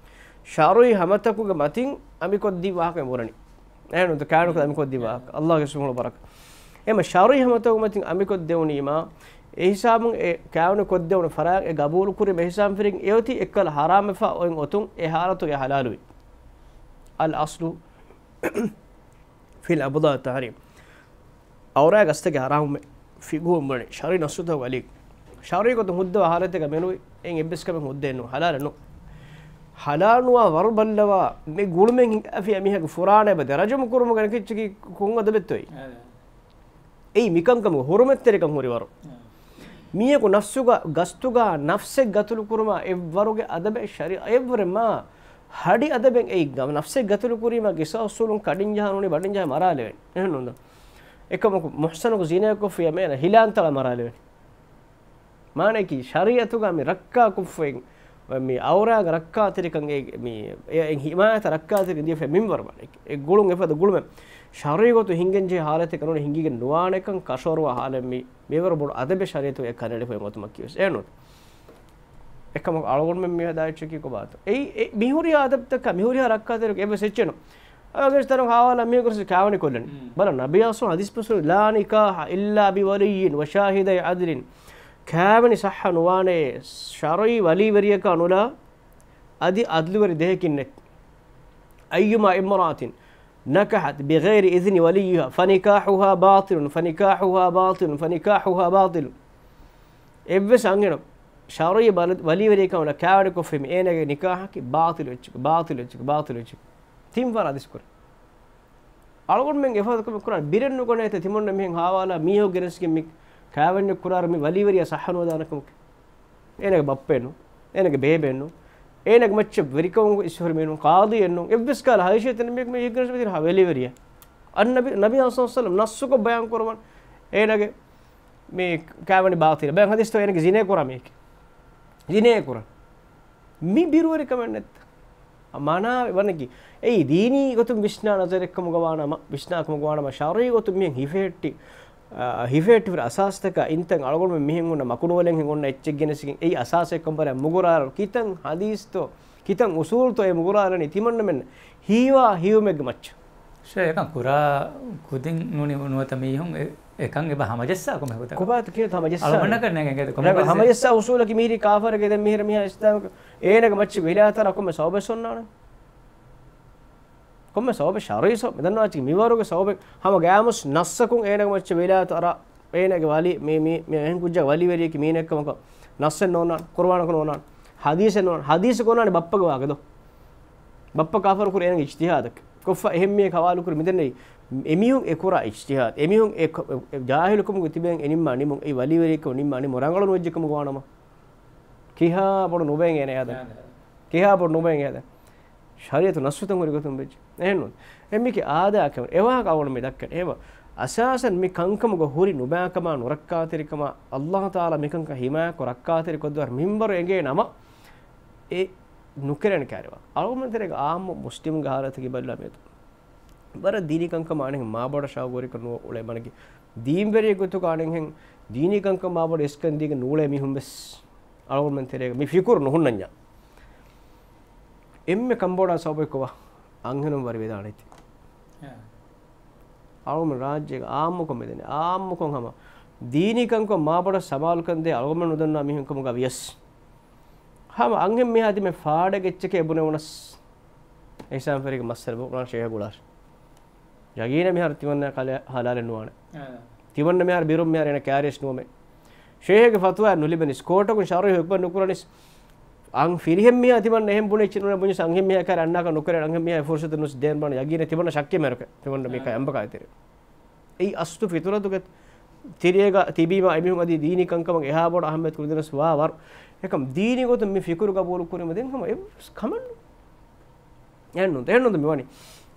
ޝަރުޢީ ހަމަތަކުގެ މަތިން އަމިކޮށްދީ ވާހަކަ މި ބުނަނީ. އެހެންނު ކާވެނި ކޮށް އަމިކޮށްދީ ވާހަކަ. އައްލާހުގެ އިސްމުފުޅު ބަރަކާތު. އެމަ ޝަރުޢީ ހަމަތަކުގެ މަތިން އަމިކޮށްދެވުނީމާ، އެ ހިސާބުން އެ ކާވެނި ކޮށްދެވުނު ފަރާތް އެ ގަބޫލު ކުރި މެ ހިސާބުން ފިރިން އެއޮތީ އެއްކަލަ ހަރާމްވެފަ އޮތް އޮތުން އެ ހާލަތުގެ ހަލާލުވި. އަލްއަޞްލު ފިލް އަބްޟާ ތަޙްރީމް. އައުރާ ގަސްތަކެއް ހަރާމްވެ ފިގުހުން ބުނެ ޝަރުޢީ ނައްސުތަކުގަ ވަލީ. ޝަރުޢީ ގޮތުން ހުއްދަވާ ހާލަތެއްގަ މެނުވި އެއް އެއްވެސް ކަމެއް ހުއްދައެއް ނޫން. ހަލާލެއް ނޫން. ހަލާލު ނުވާ ވަރު ބައްލަވާ މި ގުޅުމެއް ހިނގާފިޔާ މީހަކު ފުރާނައެއް ބަދެ ރަޖުމު ކުރުމުގަ ކިއްޗަކީ ކޮން އަދަބެއްތޯއި؟ އެއީ މިކަންކަމުގެ ހުރުމަތްތެރިކަން ހުރި ވަރު. މީހަކު ނަފްސުގަ ގަސްތުގަ ނަފްސެއް ގަތުލު ކުރުމާ އެއްވަރުގެ އަދަބެއް ޝަރީ އެއްވުރެ މާ ހަޑި އަދަބެއް އެއީ ނަފްސެއް ގަތުލު ކުރީމާ ގިސާސް އުސޫލުން ކަޑިންޖަހާ ނޫނީ ބަޑިންޖަހާ މަރާލެވެން. އެހެންނޫން. އެކަމަކު މުޙްޞަނަކު ޒިނޭ ކޮށްފިޔާ މޭނަ ހިލާން ތަޅާ މަރާލެވެން. މާނައަކީ ޝަރީޢަތުގަ މި ރައްކާކޮށްފައި، މި އައުރާގެ ރައްކާތެރިކަން އެ، މި އެ، އެ ހިމާޔަތަށް ރައްކާތެރިކަން ދީފައި މިންވަރު މާނައަކީ. އެ ގުޅުން އެފަދަ ގުޅުމެއް ޝަރީޢަތު ހިނގެންޖެހޭ ހާލަތެއް ނޫން ހިނގިގެން ނުވާނެކަން ކަށަވަރުވާ ހާލެއް މި، މިވަރު ބޮޑު އަދަބެއް ޝަރީޢަތު އެ ކަންނެޅިފައި އޮތުމަކީ ވެސް އެ ނޫން. އެކަމަކު އަޅުގަނޑުމެން މި ހަދާ އެއްޗަކީ ކޮބާތޯ؟ އެއީ، އެ މިހުރިހާ އަދަބްތަކާ، މިހުރިހާ ރައްކާތެރިކަން އެއްވެސް އެއްޗެއް ނޫން. އަގެސް ތަނު ހާވާލާ މީހަކު ކާވެނި ކޮށްލަނީ. ބަލަ، ނަބީ އަސް ޙަދީސް ޕުސް، ލާ ނިކާޙަ އިއްލާ ބިވަލިއްޔިން ވަޝާހިދައި ޢަދްލިން. ކާވެނި ޞައްޙަ ނުވާނެ، ޝަރުޢީ ވަލީވެރިޔަކާ ނުލާ، އަދި ޢަދްލުވެރި ދެހެކިން ނެތް. أيما امرأة نكحت بغير إذن وليها فنكاحها باطل، فنكاحها باطل، فنكاحها باطل. އެއްވެސް އަންހެނަކު ޝަރުޢީ ވަލީވެރިޔަކާ ނުލާ ކާވެނި ކޮށްފީމަ އޭނާގެ ނިކާޙަކީ ބާޠިލު އެއްޗެކޭ، ބާޠިލު އެއްޗެކޭ، ބާޠިލު އެއްޗެކޭ. ތިން ވަރަށް ޙަދީސް ކުރި. އަޅުގަނޑުމެން އެފަދަ ކަމެއް ކުރާނެ. ބިރެއް ނުގަނޭތަ ތިމަންނަ މިހެން ހާވާލާ މީހަކު ގެނެސްގެން މި ކާވެންޏެއް ކުރާއިރު މި ވަލީވެރިޔާ ޞައްޙަ ނުވަދާނެ ކަމަކީ. އޭނަގެ ބައްޕައެއް ނޫން. އޭނަގެ ބޭބެއެއް ނޫން. އޭނަގެ މައްޗަށް ވެރިކަމަކު އިސްވެރި މީހެއް ނޫން. ޤާޟީއެއް ނޫން. އެއްވެސް ކަހަލަ ހައިސިއްޔަތެއް ނެތް މީހަކު މި އެއްގެނެސް މިތިރި ހާ ވަލީވެރިޔާ. އައްނަބީ، ނަބީ ޞައްލަﷲު ޢަލައިހި ވަސައްލަމް ނައްޞުކޮށް ބަޔާން ކުރައްވަން. އޭނަގެ މި ކާވެނި ބާޠިލް. ބަޔަން ޙަދީޘްތޯ އޭނަގެ ޒިނޭ ކުރާ މީހެކޭ. ޒިނޭ ކުރާ. މި ބިރުވެރިކަމެއް ނެތް. މާނާ ވަނަކީ، އެއީ ދީނީ ގޮތުން ވިސްނާ ނަޒަރެއްކަމުގަ ވާނަމަ، ވިސްނާކަމުގަ ވާނަމަ، ޝަރުޢީ ގޮތުން މިހެން ހިފެހެއްޓި، އާ، ހިފެހެއްޓިފަ އަސާސްތަކާ އިންތަން އަޅުގަނޑުމެން މިހެން ހުންނަ މަކުނުވަލެއް ހެން އޮންނަ އެއްޗެއް ގެނެސްގެން، އެއީ އަސާސެއްކަން ބަލާ މުގުރާރަ ކިތަން ޙަދީޘްތޯ، ކިތަން އުޞޫލްތޯ އެ މުގުރާރަނީ ތިމަންނަމެން ހީވާ ހީވުމެއްގެ މައްޗަށް. ޝޭޚް، އެކަން ކުރާ ކުދިން ނޫނީ ނުވަތަ މީހުން އެ، އެކަން އެބަ ހަމަޖައްސާ ކޮންމެ ގޮތަކަށް؟ ކޮބާތަ ކިޔަން ހަމަޖައްސާ؟ އަޅުގަނޑަކަށް ނޭނގެ އެނގޭތަ ކޮންމެ ގޮތެއް؟ ހަމަޖައްސާ އުސޫލަކީ މީރީ ކާފަރެއްގެ ދެން މީހިރަ މީހާ އިސްލާމް އޭނަގެ މައްޗަށް ވިލާތަރަ ކޮންމެ ސަބަބެއް އޮންނާނެ؟ ކޮންމެ ސަބަބެއް ޝަރުޢީ ސަބަބެއް މިދަންނަވާ މިވަރުގެ ސަބަބެއް ހަމަ ގައިމުސް ނައްސަކުން އޭނަގެ މައްޗަށް ވިލާތަރަ އޭނަގެ ވަލީ، މި، މި، މި އެހެން ކުއްޖާ ވަލީވެރިޔަކީ މީނެއްކަމަކަށް ނައްސެއް ނޯންނާނެ، ޤުރުއާނަކު ނޯންނާނެ، ޙަދީޘެއް ނޯންނާނެ، ބައްޕަގެ ވާހަކަ ދޯ؟ ބައްޕަ ކާފަރު ކުރި އޭނަގެ އިޖްތިހާދަކީ. ކޮށްފަ އެހެން މީހަކަށް ޙަވާލު ކުރި މިދެންނެވި. އެމީހުން އެ ކުރާ އިޖްތިހާދު. އެމީހުން އެ ކޮ-، އެ ޖާހިލުކަމުގެ ތިބެން އެ ނިންމާ ނިމުން. އެ ވަލީވެރިޔެއްކަމު ނިންމާ ނިމުން. ރަނގަޅު ނުވެއްޖެ ކަމުގަ ވާނަމަ. ކިހާ ބޮޑު ނުބައެއް އޭނަ އެހާދަނީ. ކިހާ ބޮޑު ނުބައެއް އެހާދަނީ. ޝަރީޢަތު ނައްސުތައް ހުރި ގޮތުން ވެއްޖެ. އެހެންނޫން. އެ މީކީ އާދަޔާ ކަމެއް. އެ ވާހަކަ އަޅުގަނޑު މި ދައްކަނީ. އެވަ އަސާސަން މި ކަންކަމުގަ ހުރި ނުބައިކަމާ ނުރައްކާތެރިކަމާ، އައްލާހު ތަޢާލާ މިކަންކަން ހިމާޔަތްކޮށް ރައްކާތެރި ކޮށްދެއްވާ މިންވަރު އެނގޭ ނަމަ، އެ ނުކެރޭނެ ކާރިވާ. އަޅުގަނޑުމެން ތެރޭގަ އާއްމު މުސްލިމުންގެ ހާލަތަކީ ބަލާ މިއަދު. ވަރަށް ދީނީ ކަންކަމާ އަނެއްހެން މާބޮޑަށް ޝައުގުވެރިކަން ނުވާ އުޅޭ މަނަކީ. ދީންވެރިއެއް ގޮތުގަ އަނެއްހެން ދީނީ ކަންކަން މާބޮޑަށް އިސްކަން ދީގެން ނޫޅޭ މީހުން ވެސް އަޅުގަނޑުމެން ތެރޭގަ މި ފިކުރު ނުހުންނަންޏާ. އެންމެ ކަންބޮޑާ ސަބަބެއް ކޮބާ؟ އަންހެނުން ވަރި ވެދާނެތީ. އަޅުގަނޑު ރާއްޖޭގަ އާއްމުކޮށް މިދަނީ. އާއްމުކޮށް ހަމަ ދީނީ ކަންކޮށް މާބޮޑަށް ސަމާލުކަން ދޭ އަޅުގަނޑުމެން ނުދަންނަވާ މީހުން ކަމުގަ ވިޔަސް. ހަމަ އަންހެން މީހާ ތިމެ ފާޑެއް އެއްޗެކޭ ބުނެވުނަސް. އިސްލާމް ފެރީގެ މައްސަލަ ބުނާ ޝޭހަ ގުޅާށް. ޔަގީނަށް މިހާރު ތިމަންނަ ކަލެ ހަލާލެއް ނުވާނެ. ތިމަންނަ މިހާރު ބިރުން މިހާރު އޭނަ ކާރިޔަސް ނުވަމެ. ޝޭހެއްގެ ފަތުވާ ނުލިބެނިސް، ކޯޓަކުން ޝަރުޢީ ހުކުމެއް ނުކުރަނިސް، އަން ފިރިހެން މީހާ ތިމަންނަ އެހެން ބުނެ އެއްޗެއް ނޫނޭ ބުނިސް، އަންހެން މީހާ ކާރި އަންނާކަށް ނުކުރޭ، އަންހެން މީހާ އެ ފުރުސަތު ނުސް ދޭން ބަން ޔަގީނެއް ތިމަންނަ ޝައްކެއް މެރުކެ، ތިމަންނަ މީކާ އެނބަކާ އެތެރެ. އެއީ އަސްލު ފިތުރަތުގެ ތިރޭގަ ތިބީމާ އެމީހުން އަދި ދީނީ ކަންކަމަށް އެހާ ބޮޑަށް އަހައްމިޔަތު ކުރިދިނަސް ވާ ވަރު. އެކަމް ދީނީ ގޮތުން މި ފިކުރު ގަބޫލު ކުރީމަ ދެން ހަމަ އެއްވެސް ކަމެއް ނޫން. އެހެންނުން، އެހެންނުން މިވަނީ.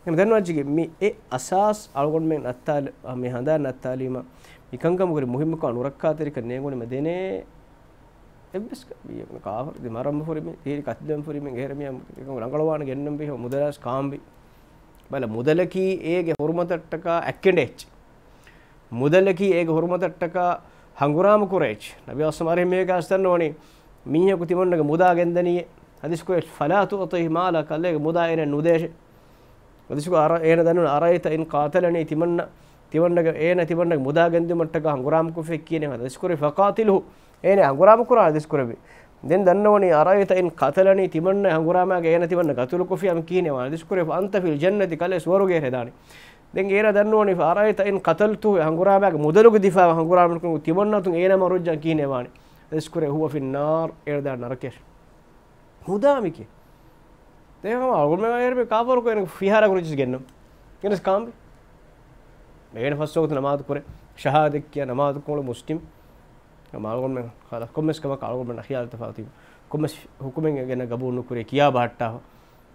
އެހެން ދެން ވައްޖިގެ މި އެ އަސާސް އަޅުގަނޑުމެން ނައްތާލި-، މި ހަނދާން ނައްތާލީމަ، މި ކަންކަމުގެ މުހިއްމުކަން ނުރައްކާތެރިކަން ނޭނގުނީމަ ދެނޭ އެއްވެސް ކ-، މީ ކާފަރު ދި މަރަން ފުރިމި، ތީރި ކަތިލަން ފުރިމި، އެހެރެ މި އެކަން ރަނގަޅުވާނެ ގެންނަން ބީ މުދަލާސް ކާންބި. ބަލަ މުދަލަކީ އޭގެ ހުރުމަތަށްޓަކާ އެއްކެނޑެއްޗި. މުދަލަކީ އޭގެ ހުރުމަތަށްޓަކާ ހަނގުރާމަ ކުރޭއްޗި. ނަބީ އަސްމާރި މޭގާސް ދަންނަވަނީ، މީހަކު ތިމަންނަގެ މުދާ ގެންދަނީ، ހަދީސް ކުރޭ، "ފަލާ ތުއުތިހި މާލަކަ" އަލޭގެ މުދާ އޭނަ ނުދޭށެ. އަދިސްކޮ އަރަ-، އޭނަ ދަންނަވަން، "އަރައައިތަ އިން ޤާތަލަނީ" ތިމަންނަ، ތިމަންނަގެ، އޭނަ ތިމަންނަގެ މުދާ ގެންދިއުމަށްޓަކާ ހަނގުރާމަ ކޮށްފި ކިޔޭނެ ހަދީސް ކުރި، "ފަޤާތިލުހު" އޭނަ ހަނގުރާމަ ކުރާ ހަދީސް ކުރެވި. ދެން ދަންނަވަނީ، "އަރައައިތަ އިން ޤަތަލަނީ" ތިމަންނަ ހަނގުރާމާގެ އޭނަ ތިމަންނަ ޤަތުލު ކޮށްފި އަމި ކިޔޭނެ ވާނެ ހަދީސް ކުރި، "ފައަންތަ ފިލް ޖަންނަތި" ކަލޭ ސުވަރުގޭ ހެދާނެ. ދެން އޭނަ ދަންނަވަނީ، "ފައަރައައިތަ އިން ޤަތަލްތު" ހަނގުރާމާގެ މުދަލުގެ ދިފާއަށް ހަނގުރާމަ ކުރުން ތިމަންނަތުން އޭނަ މަރުއްޖާ ކިޔޭނެ ވާނެ ހަދީސް ކުރި، "ހުވަ ފިންނާރް" އޭނަ ދާން ނަރަކަޔަށް. ހުދާ މިކި. ދެން ހަމަ އަޅުގަނޑުމެން އޭރު މި ކާފަރު ކޮށް އޭނަ ފިހާރަ ކުރިއްޖިސް ގެންނަ. ގެނެސް ކާނބި. އޭނަ ފަސް ވަގުތު ނަމާދު ކުރޭ. ޝަހާދަތް ކިޔާ ނަމާދު ކޮޅު މުސްލިމް. ހަމަ އަޅުގަނޑުމެން ކަލަ-، ކޮންމެސް ކަމަކަށް އަޅުގަނޑުމެން ޚިޔާލު ތަފާތު. ކޮންމެސް ހުކުމެއް ގެނަ ގަބޫލު ނުކުރޭ ކިޔާ ބަހައްޓާފަ.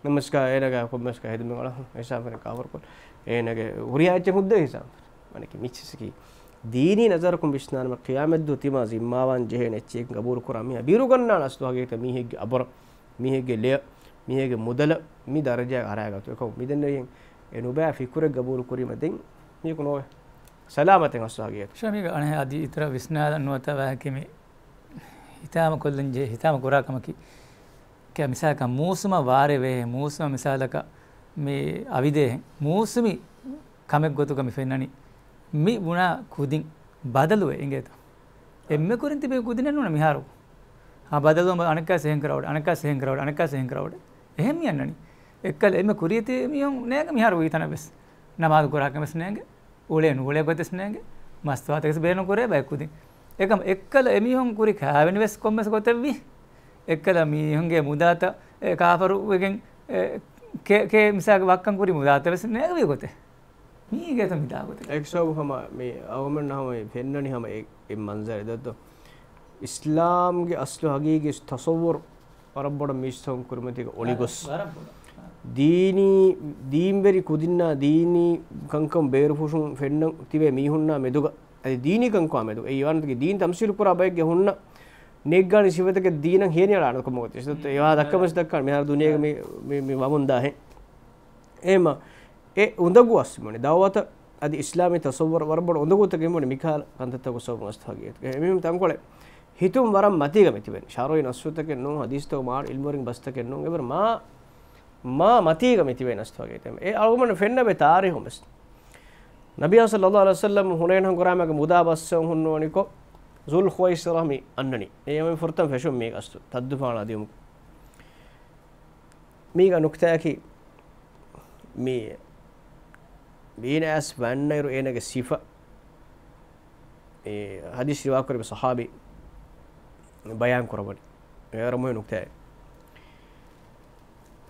ނަމަސްކާ އޭނަގެ ކޮންމެސް ކަ ހެދުމެއް އަޅަ ހިސާބު ކާފަރު ކޮށް. އޭނަގެ ހުރިހާ އެއްޗެއް ހުއްދަ ހިސާބު. މަނިކި މިއްޗިސަކީ. ދީނީ ނަޒަރަކުން ވިސްނާނަމަ ޤިޔާމަތްދުވަ ތިމާ ޒިންމާވާން ޖެހޭނެ އެއްޗެއް ގަބޫލު ކުރާ މީހާ ބިރުގަންނާނެ އަސްލު ހަގީގަތަށް މީހެއްގެ އަބަރަށް، މީހެއްގެ ލެޔަށް، މީހެއްގެ މުދަލަށް މި ދަރަޖައަށް އަރާގަތު. އެކަމު މިދެންނެވިހެން އެ ނުބައި ފިކުރެއް ގަބޫލު ކުރީމަ ދެން މީހަކު ނޯވޭ. ސަލާމަތެއް އަސްލު ހަގީގަތަށް. ޝަމީގަ އަނެއް އަދި އިތުރަށް ވިސްނާލަން ނުވަތަ ވާހަކަ މި ހިތާމަ ކޮށްލަން ޖެހޭ، ހިތާމަ ކުރާ ކަމަކީ. ކެ މިސާލަކަށް މޫސުމަށް ވާރޭ ވޭހެން، މޫސުމަށް މިސާލަކަށް މި އަވިދޭހެން، މޫސުމީ ކަމެއް ގޮތުގަ މި ފެންނަނީ މި ބުނާ ކުދިން ބަދަލުވެ އިނގޭތަ؟ އެންމެ ކުރިން ތިބޭ ކުދިނެއް ނޫން މިހާރު. ހާ، ބަދަލުވަން އަނެއްކާ ސެހެން ކަރަވަޑެ، އަނެއްކާ ސެހެން ކަރަވަޑެ، އަނެއްކާ ސެހެން ކަރަވަޑެ. އެހެން މި އަންނަނީ. އެއްކަލަ އެންމެ ކުރިޔަތި މީހުން ނޭނގެ މިހާރު ވީތަނަށް ވެސް. ނަމާދު ކުރާކަން ވެސް ނޭނގެ. އުޅޭ ނުއުޅޭ ގޮތެސް ނޭނގެ. މަސްތުވާތަކެސް ބޭނުން ކުރޭ ބައެއް ކުދިން. އެކަމް އެއްކަލަ އެމީހުން ކުރި ކާވެނި ވެސް ކޮންމެސް ގޮތެއްވި. އެއްކަލަ މީހުންގެ މުދާތައް އެ ކާފަރު ވެގެން އެ ކޭ، ކޭ މިސާގެ ވައްކަން ކުރި މުދާތައް ވެސް ނޭނގެވި ގޮތެއް. މީގޭތަ މިދާ ގޮތެއް. އެކްސޯބު ހަމަ މި އަވަމެން ހަމަ ފެންނަނީ ހަމަ އެ، އެ މަންޒަރެއް ދޯ. އިސްލާމްގެ އަސްލު ހަގީގީ ތަސައްވުރު ވަރަށް ބޮޑަށް މީސްތަކުން ކުރިމަތީގަ އޮޅިގޮސް. ވަރަށް، ވަރަށް ބޮޑަށް. ދީނީ، ދީންވެރި ކުދިންނާ ދީނީ ކަންކަން ބޭރުފުށުން ފެންނަން ތިބޭ މީހުންނާ މެދުގަ. އަދި ދީނީ ކަންކާ މެދު. އެ އިވާންތަކީ ދީން ތަމްސީލު ކުރާ ބައެއްގެ ހުންނަ ނޭއްގާނި ސިފަތަކެއް ދީނަށް ހޭނިއަޅާނެ ކަމަށް ގޮތަށް. އެ ވާ ދައްކަމަސް ދައްކާނެ މިހާރު ދުނިޔޭގެ މި، މި، މި ވަމުން ދާހެން. އެހެމަ، އެ އުނދަގޫ އަސްމުނި ދައުވަތަށް އަދި އިސްލާމީ ތަސައްވުރަށް ވަރަށް ބޮޑަށް އުނދަގޫތަކެއް މި މިކަހަލަ ކަންތައްތަކުގެ ސަބަބުން އަސްތު ހަގީގަތުގަ. އެމީހުން ތަންކޮޅެއް ހިތުން ވަރަށް މަތީގަ މިތިބެން. ޝަރުޢީ ނައްސުތަކެއް ނޫން، ޙަދީޘްތަކު މާ ޢިލްމުވެރިން ބަސްތަކެއް ނޫން. އެވަރު މާ، މާ މަތީގަ މިތިބެން އަސްތު ހަގީގަތުގަ. އެ އަޅުގަނޑު ފެންނަ ބޭ ތާރީޚުން ވެސް. ނަބިއްޔާ ޞައްލައްލާހު ޢަލައިހި ވަސައްލަމް ޙުނައިން ހަނގުރާމައިގެ މުދާ ބަސް ހުންނުވަނިކޮށް، ޒުލް ޚުވައިސިރާ މި އަންނަނީ. އެ އަމި ފުރަތަމަ ފެށުން މީގަ އަސްތު ތައްދުފާނާ ދިޔުމު. މީގަ ނުކްތާއަކީ، މި، މީނަ އައިސް ވަންނައިރު އޭނަގެ ސިފަ، އެ ޙަދީޘް ރިވާކުރެއްވި ޞަޙާބީ ބަޔާން ކުރައްވަނީ. އެ ވަރަށް މުހިންމު ނުކްތާއެއް.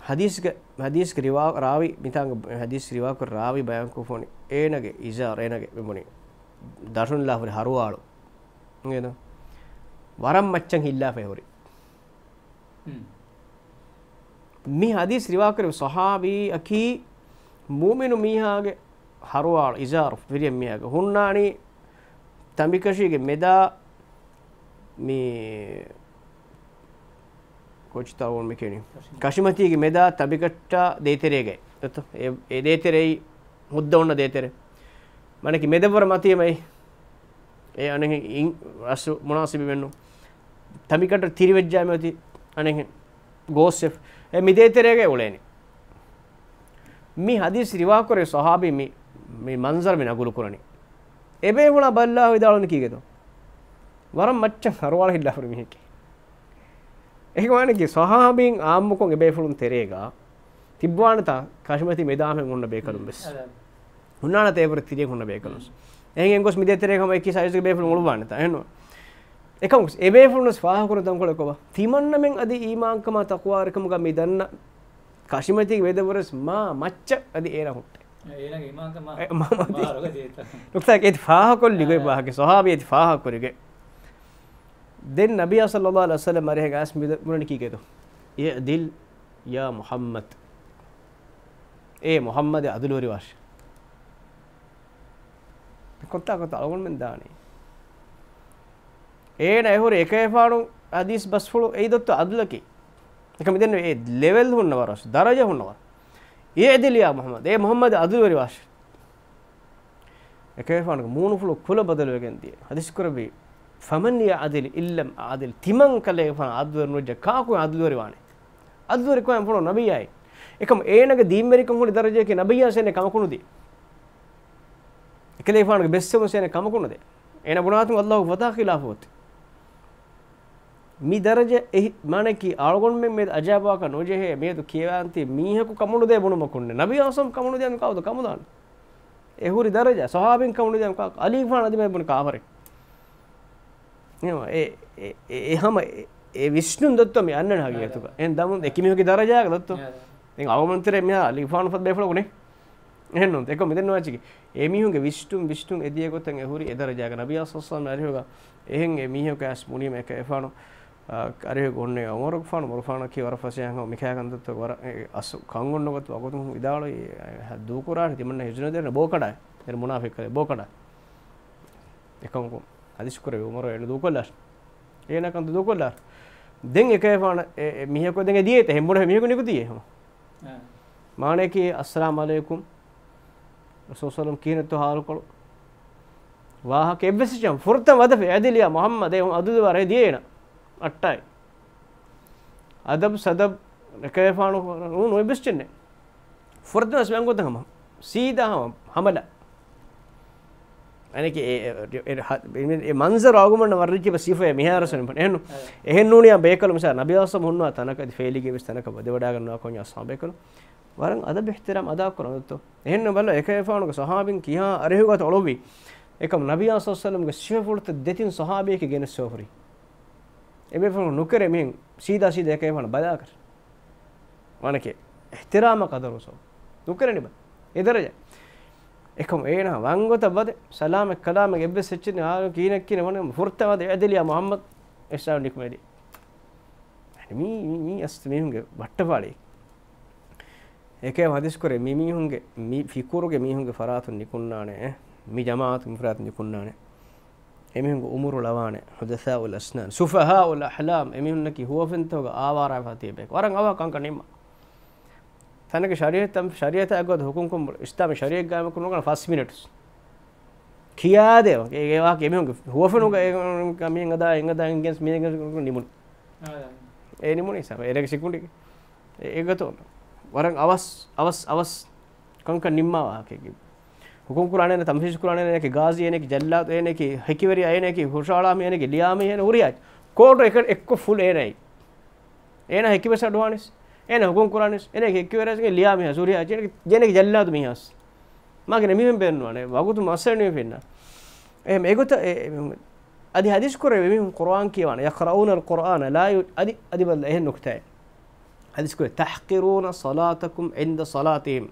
ޙަދީޘްގެ، ޙަދީޘްގެ ރިވާ، ރާވީ، މިތާނގެ ޙަދީޘް ރިވާކުރި ރާވީ ބަޔާންކޮށްފަ ވަނީ، އޭނަގެ އިޒާރު، އޭނަގެ މި ބުނީ، ދަށުން ލާފަރި ހަރުވާޅު. އިނގޭތަ؟ ވަރަށް މައްޗަށް ހިއްލާފައި ހުރި. މި ޙަދީޘް ރިވާކުރި ޞަޙާބީއަކީ މުއުމިނު މީހާގެ ހަރުވާޅު، އިޒާރު، ފިރިހެން މީހާގެ ހުންނާނީ ތަނބިކަށީގެ މެދާ މި ކޮއްޗިތައް މި ކެނި. ކަށިމަތީގެ މެދާ ތަނބިކަށަށްޓާ ދޭތެރޭގައި. އެ، އެ ދޭތެރެއި ހުއްދަ އޮންނަ ދޭތެރެ. މަނަކި މެދަށްވުރެ މަތީމައި. އެ އަނެއް އިން ރަސް މުނާސިބި ވެންނު. ތަނބިކަށަށް ތިރިވެއްޖާމެ އޮތީ އަނެއް ގޯސް އެފް. އެ މި ދޭތެރޭގައި އުޅޭނީ. މި ޙަދީޘް ރިވާކުރި ޞަޙާބީ މި، މި މަންޒަރު މި ނަގުލު ކުރަނީ. އެބޭފުޅާ ބައްލާ ވިދާޅުވަނީ ކީކޭތޯ؟ ވަރަށް މައްޗަށް ހަރުވާޅު ހިއްލާފަ ހުރި މީހެކޭ. އެކަމަކު ވާނީ ކީ ޞަޙާބީން ޢާއްމުކޮށް އެބޭފުޅުން ތެރޭގަ ތިއްބުވާނެތާ ކަށިމަތީ މެދާމެން ހުންނަ ބޭކަލުން ވެސް. ހުންނާނެތާ އެވަރު ތިރިއެއް ހުންނަ ބޭކަލުން ވެސް. އެހެން ގޮސް މި ދޭތެރޭ ހަމަ އެކި ސައިޒުގެ ބޭފުޅުން އުޅުއްވާނެތާ. އެހެންނު. އެކަމަކު އެބޭފުޅުން ވެސް ފާހަގަކުރަން ތަންކޮޅެއް ކޮބާ؟ ތިމަންނަމެން އަދި އީމާންކަމާ ތަޤްވާވެރިކަމުގަ މި ދަންނަ ކަށިމަތީގެ މެދަށްވުރެ ވެސް މާ މައްޗަށް އަދި އޭނާ ހުއްޓޭ. އޭނާގެ އީމާންކަން މާ، އެ، މާ މަތީ. މާ ރޮގަ ޖެހިފަ. ނުކްތާ އޭތި ފާހަގަކޮށްލި ގޮތް އާ. ވާހަކަ، ޞަޙާބީ އޭތި ފާހަގަކުރި ގޮތް. ދެން ނަބިއްޔާ ޞައްލައްލާހު ޢަލައިހި ވަސައްލަމް އަރިހަށް އައިސް މި ދަ-، ބުނަނީ ކީކޭތޯ؟ އިޢްދިލް ޔާ މުޙައްމަދު. އޭ މުޙައްމަދު ޢަދުލުވެރިވާށޭ. ކޮންތާކު އަޅުގަނޑުމެން ދާނީ؟ އޭނަ އެހުރި އެކައިފާނު ޙަދީޘް ބަސްފުޅު އެއީ ދޮއްތޯ ޢަދުލަކީ. އެކަމަ މިދެން އެ ލެވެލް ހުންނަވަރު، ދަރަޖަ ހުންނަވަރު. އިޢްދިލް ޔާ މުޙައްމަދު، އޭ މުޙައްމަދު ޢަދުލުވެރިވާށޭ. އެކައިފާނުގެ މޫނުފުޅު ކުލަ ބަދަލުވެގެން ދިޔަ. ޙަދީޘް ކުރެއްވި، "ފަމަން ޔަޢްދިލް އިން ލަމް އަޢްދިލް." ތިމަން ކަލޭގެފާނު ޢަދުލުވެރި ނުވެއްޖެ، ކާކު ޢަދުލުވެރިވާނެ؟ ޢަދުލުވެރި ކޮއެއް ފުޅު ނަބިއްޔާއި. އެކަމަ އޭނަގެ ދީންވެރިކަން ހުރި ދަރަޖައަކީ ނަބިއްޔާ ސޭނެ ކަމަކުނުދީ. އެކަލޭފާނުގެ ބެއްސެވުން ސޭނެ ކަމަކުނުދޭ. އޭނަ ބުނާތުން ﷲ ފަތާ ޚިލާފު އޮތީ. މި ދަރަޖަ އެހި-، މާނައަކީ އަޅުގަނޑުމެން މިއަދު އަޖައިބުވާކަށް ނުޖެހޭ، މިއަދު ކިޔަވާންތީ މީހަކު ކަމުނުދޭ ބުނުމަކުންނެ. ނަބީ އަސްލަމް ކަމުނުދޭ ކާކުތޯ ކަމުދާނެ؟ އެ ހުރި ދަރަޖަ، ސަހާބީން ކަމުނުދޭ ކާކު، އަލީފާން އަދި މެ ބުނި ކާފަރެއް. އެ، އެ، އެ، އެ ހަމަ އެ، އެ ވިސްނުން ދޮއްތޯ މި އަންނަން ހަގީގަތުގަ. އެހެން ދަމުން އެ ކިމީހުގެ ދަރަޖާގަ ދޮއްތޯ؟ ދެން އަޅުގަނޑުމެން ތެރޭ މިހާ އަލީފާން ފަދަ ބޭފުޅަކު ނެތް. އެހެންނޫން. އެކަމަ މިދެން ވާޗިގެ އެމީހުންގެ ވިސްނުން، ވިސްނުން އެދިޔަ ގޮތަށް އެ ހުރި އެ ދަރަޖާގަ ނަބީ އަސްލަމް އަރިހުގަ އެހެން އެ މީހަކު އައިސް ބުނީމަ އެކަ އެފާނު، އާ، އަރިހުގަ އޮންނަ އުމަރުގެފާނު، އުމަރުފާނަކީ ވަރަށް ފަސޭހަ މި ކައިގަންދައްތަ ވަރަށް އަސް ކަން އޮންނަ ގޮތަށް ވަގުތު ވިދާޅުވި، އެ، ދޫކުރާނެ ތިމަންނަ ހިޖުނަ ދޭނެ ބޯ ކަނޑާ، އެރު މުނާފިކް ބޯ ކަނޑާ. އެކަމަކު ހަދީސް ކުރެވި އުމަރު އޭނަ ދޫކޮށްލާށި. އޭނަ ކަންތައް ދޫކޮށްލާށި. ދެން އެކައިފާނަށް އެ، އެ މީހަކު ދެން އެ ދިޔައީތަ؟ އެހެން ބުނެ މީހަކު ނިކުތީ އެހެން. އާ. މާނައަކީ، "އައްސަލާމް ޢަލައިކުމް." ރަސޫލު ސަލަމް ކިހިނެއްތޯ ހާލުކޮޅު؟ ވާހަކަ އެއްވެސް އެއްޗެއް ފުރަތަމަ ވަދެފަ، "އިޢްދިލް ޔާ މުޙައްމަދު." އެ ޢަދުލުވެރިވާށޭ ދިޔައީނަ. އައްޓާއި. އަދަބް ސަދަބް އެކައިފާނު ނޫން އެއްވެސް އެއްޗެއް ނެތް. ފުރަތަމަ ވެސް މަންގޮތަށް ހަމަ. ސީދާ ހަމަ ހަމަލާ. އަނެކެ އެ، އެ، އެ، އެ، ހަ-، އެ، އެ މަންޒަރު އަޅުގަނޑުމެންނަށް ވަރަށް ރީތި ސިފައެއް މިހާރު ސަނިފަން. އެހެންނު-، އެހެން ނޫނިއްޔާ ބޭކަލު މިސާ ނަބީ އަސްލަމް ހުންނަ ތަނަކަށް އަދި ފޭލިގެ ވެސް ތަނަކަށް ވަދެވަޑާގަންނަވާ ކޮންޏާ އަސްޙާބޭކަލު. ވަރަށް އަދަބު އިޙްތިރާމް އަދާކުރަން އޮތްތޯ. އެހެންނު ބަލަ އެކައިފާނުގެ ޞަޙާބީން ކިހާ އަރިހުގަތަ އޮޅުއްވި. އެކަމް ނަބީ އަސްލަމްގެ ސިފަފުޅުތައް ދެތިން ޞަޙާބީއެކޭ ގެނެއްސެވިފަ ހުރީ. އެބޭފުޅުން ނުކެރޭ މިހެން ސީދާ ސީދާ އެކައިފާނަށް ބަލާކަށް. ވާނެކޭ އިޙްތިރާމަށް ޤަދަރު ސޯ. ނުކެރެނިބަ. އެ ދަރަޖަ. އެކަމް އޭނާ ވަންގޮތަށް ވަދެ، ސަލާމެއް ކަލާމެއް އެއްވެސް އެއްޗެއް ނެތް، ކީނެއް ކީނެއް ވަނެ، ފުރަތަމަ ވަދެ އިޢްދިލް ޔާ މުޙައްމަދު އިސްލާމް ނިކުމެދި. މީ، މީ، މީ އަސް މީހުންގެ ބައްޓަފާޅި. އެކޭ ހަދީސް ކުރޭ، މި މީހުންގެ، މި ފިކުރުގެ މީހުންގެ ފަރާތުން ނިކުންނާނެ، މި ޖަމާޢަތު މި ފަރާތުން ނިކުންނާނެ. އެމީހުންގެ އުމުރު ޅަވާނެ، ޙުދަޘާއުލް އަސްނާން، ސުފަހާއުލް އަޙްލާމް، އެމީހުންނަކީ ހުވަފެންތަކުގެ އާވާރާ ފަތިޔަބޭކަ. ވަރަށް އަވަހަށް ކަންކަން ނިންމާ. ތަނަކަށް ޝަރީޢަތް، ޝަރީޢަތާ ގޮތަށް ޙުކުމް ކުރުމު، އިސްލާމީ ޝަރީޢަތް ގާއިމް ކުރުމުގަ ފަސް މިނެޓްސް. ކިޔާދޭ، އެ، އެ ވާހަކަ އެމީހުންގެ ހުވަފެނުގަ އެ، މީހެއް އަދާ، އެނގަދާ، އެނގެން މީހެއް ނިމުނު. އާ. އެ ނިމުނީ ސަ، އޭނަގެ ސިކުނޑި. އެ، އެގޮތަށް ވަރަށް އަވަސް، އަވަސް، އަވަސް ކަންކަން ނިންމާ ވާހަކައެއް. ޙުކުމް ކުރާނެ، ތަންފީޒު ކުރާނެ، އޭނައަކީ ގާޒީ، އޭނައަކީ ޖައްލާދު، އޭނައަކީ ހެކިވެރިޔާ، އޭނައަކީ ހުށައަޅާ މީހާ، އޭނައަކީ ލިޔާ މީހާ، އޭނަ ހުރިހާ ކޯޓު އެކަން އެއްކޮށް ފުލް އޭނައީ. އޭނާ ހެކިވެސް އަޑުވާނެސް، އޭނާ ޙުކުމް ކުރާނެސް، އޭނާ ހެކިވެރިޔާ ލިޔާ މީހާ، ހުރިހާ އޭނައަކީ ޖައްލާދު މީހާސް. މާގިނަ މީހުން ބޭނުންވާނެ، ވަގުތު މައްސަލަ ނިމިފިންނާ. އެހެން އެގޮތަށް އެ، އެ، އަދި ޙަދީސް ކުރެވޭ މީހުން ޤުރުއާން ކިޔަވާނެ، يقرؤون القرآن لا ي-، އަދި، އަދި ބަލަ އެހެން ނުކުތާއެއް. ޙަދީސް ކުރޭ، تحقرون صلاتكم عند صلاتهم.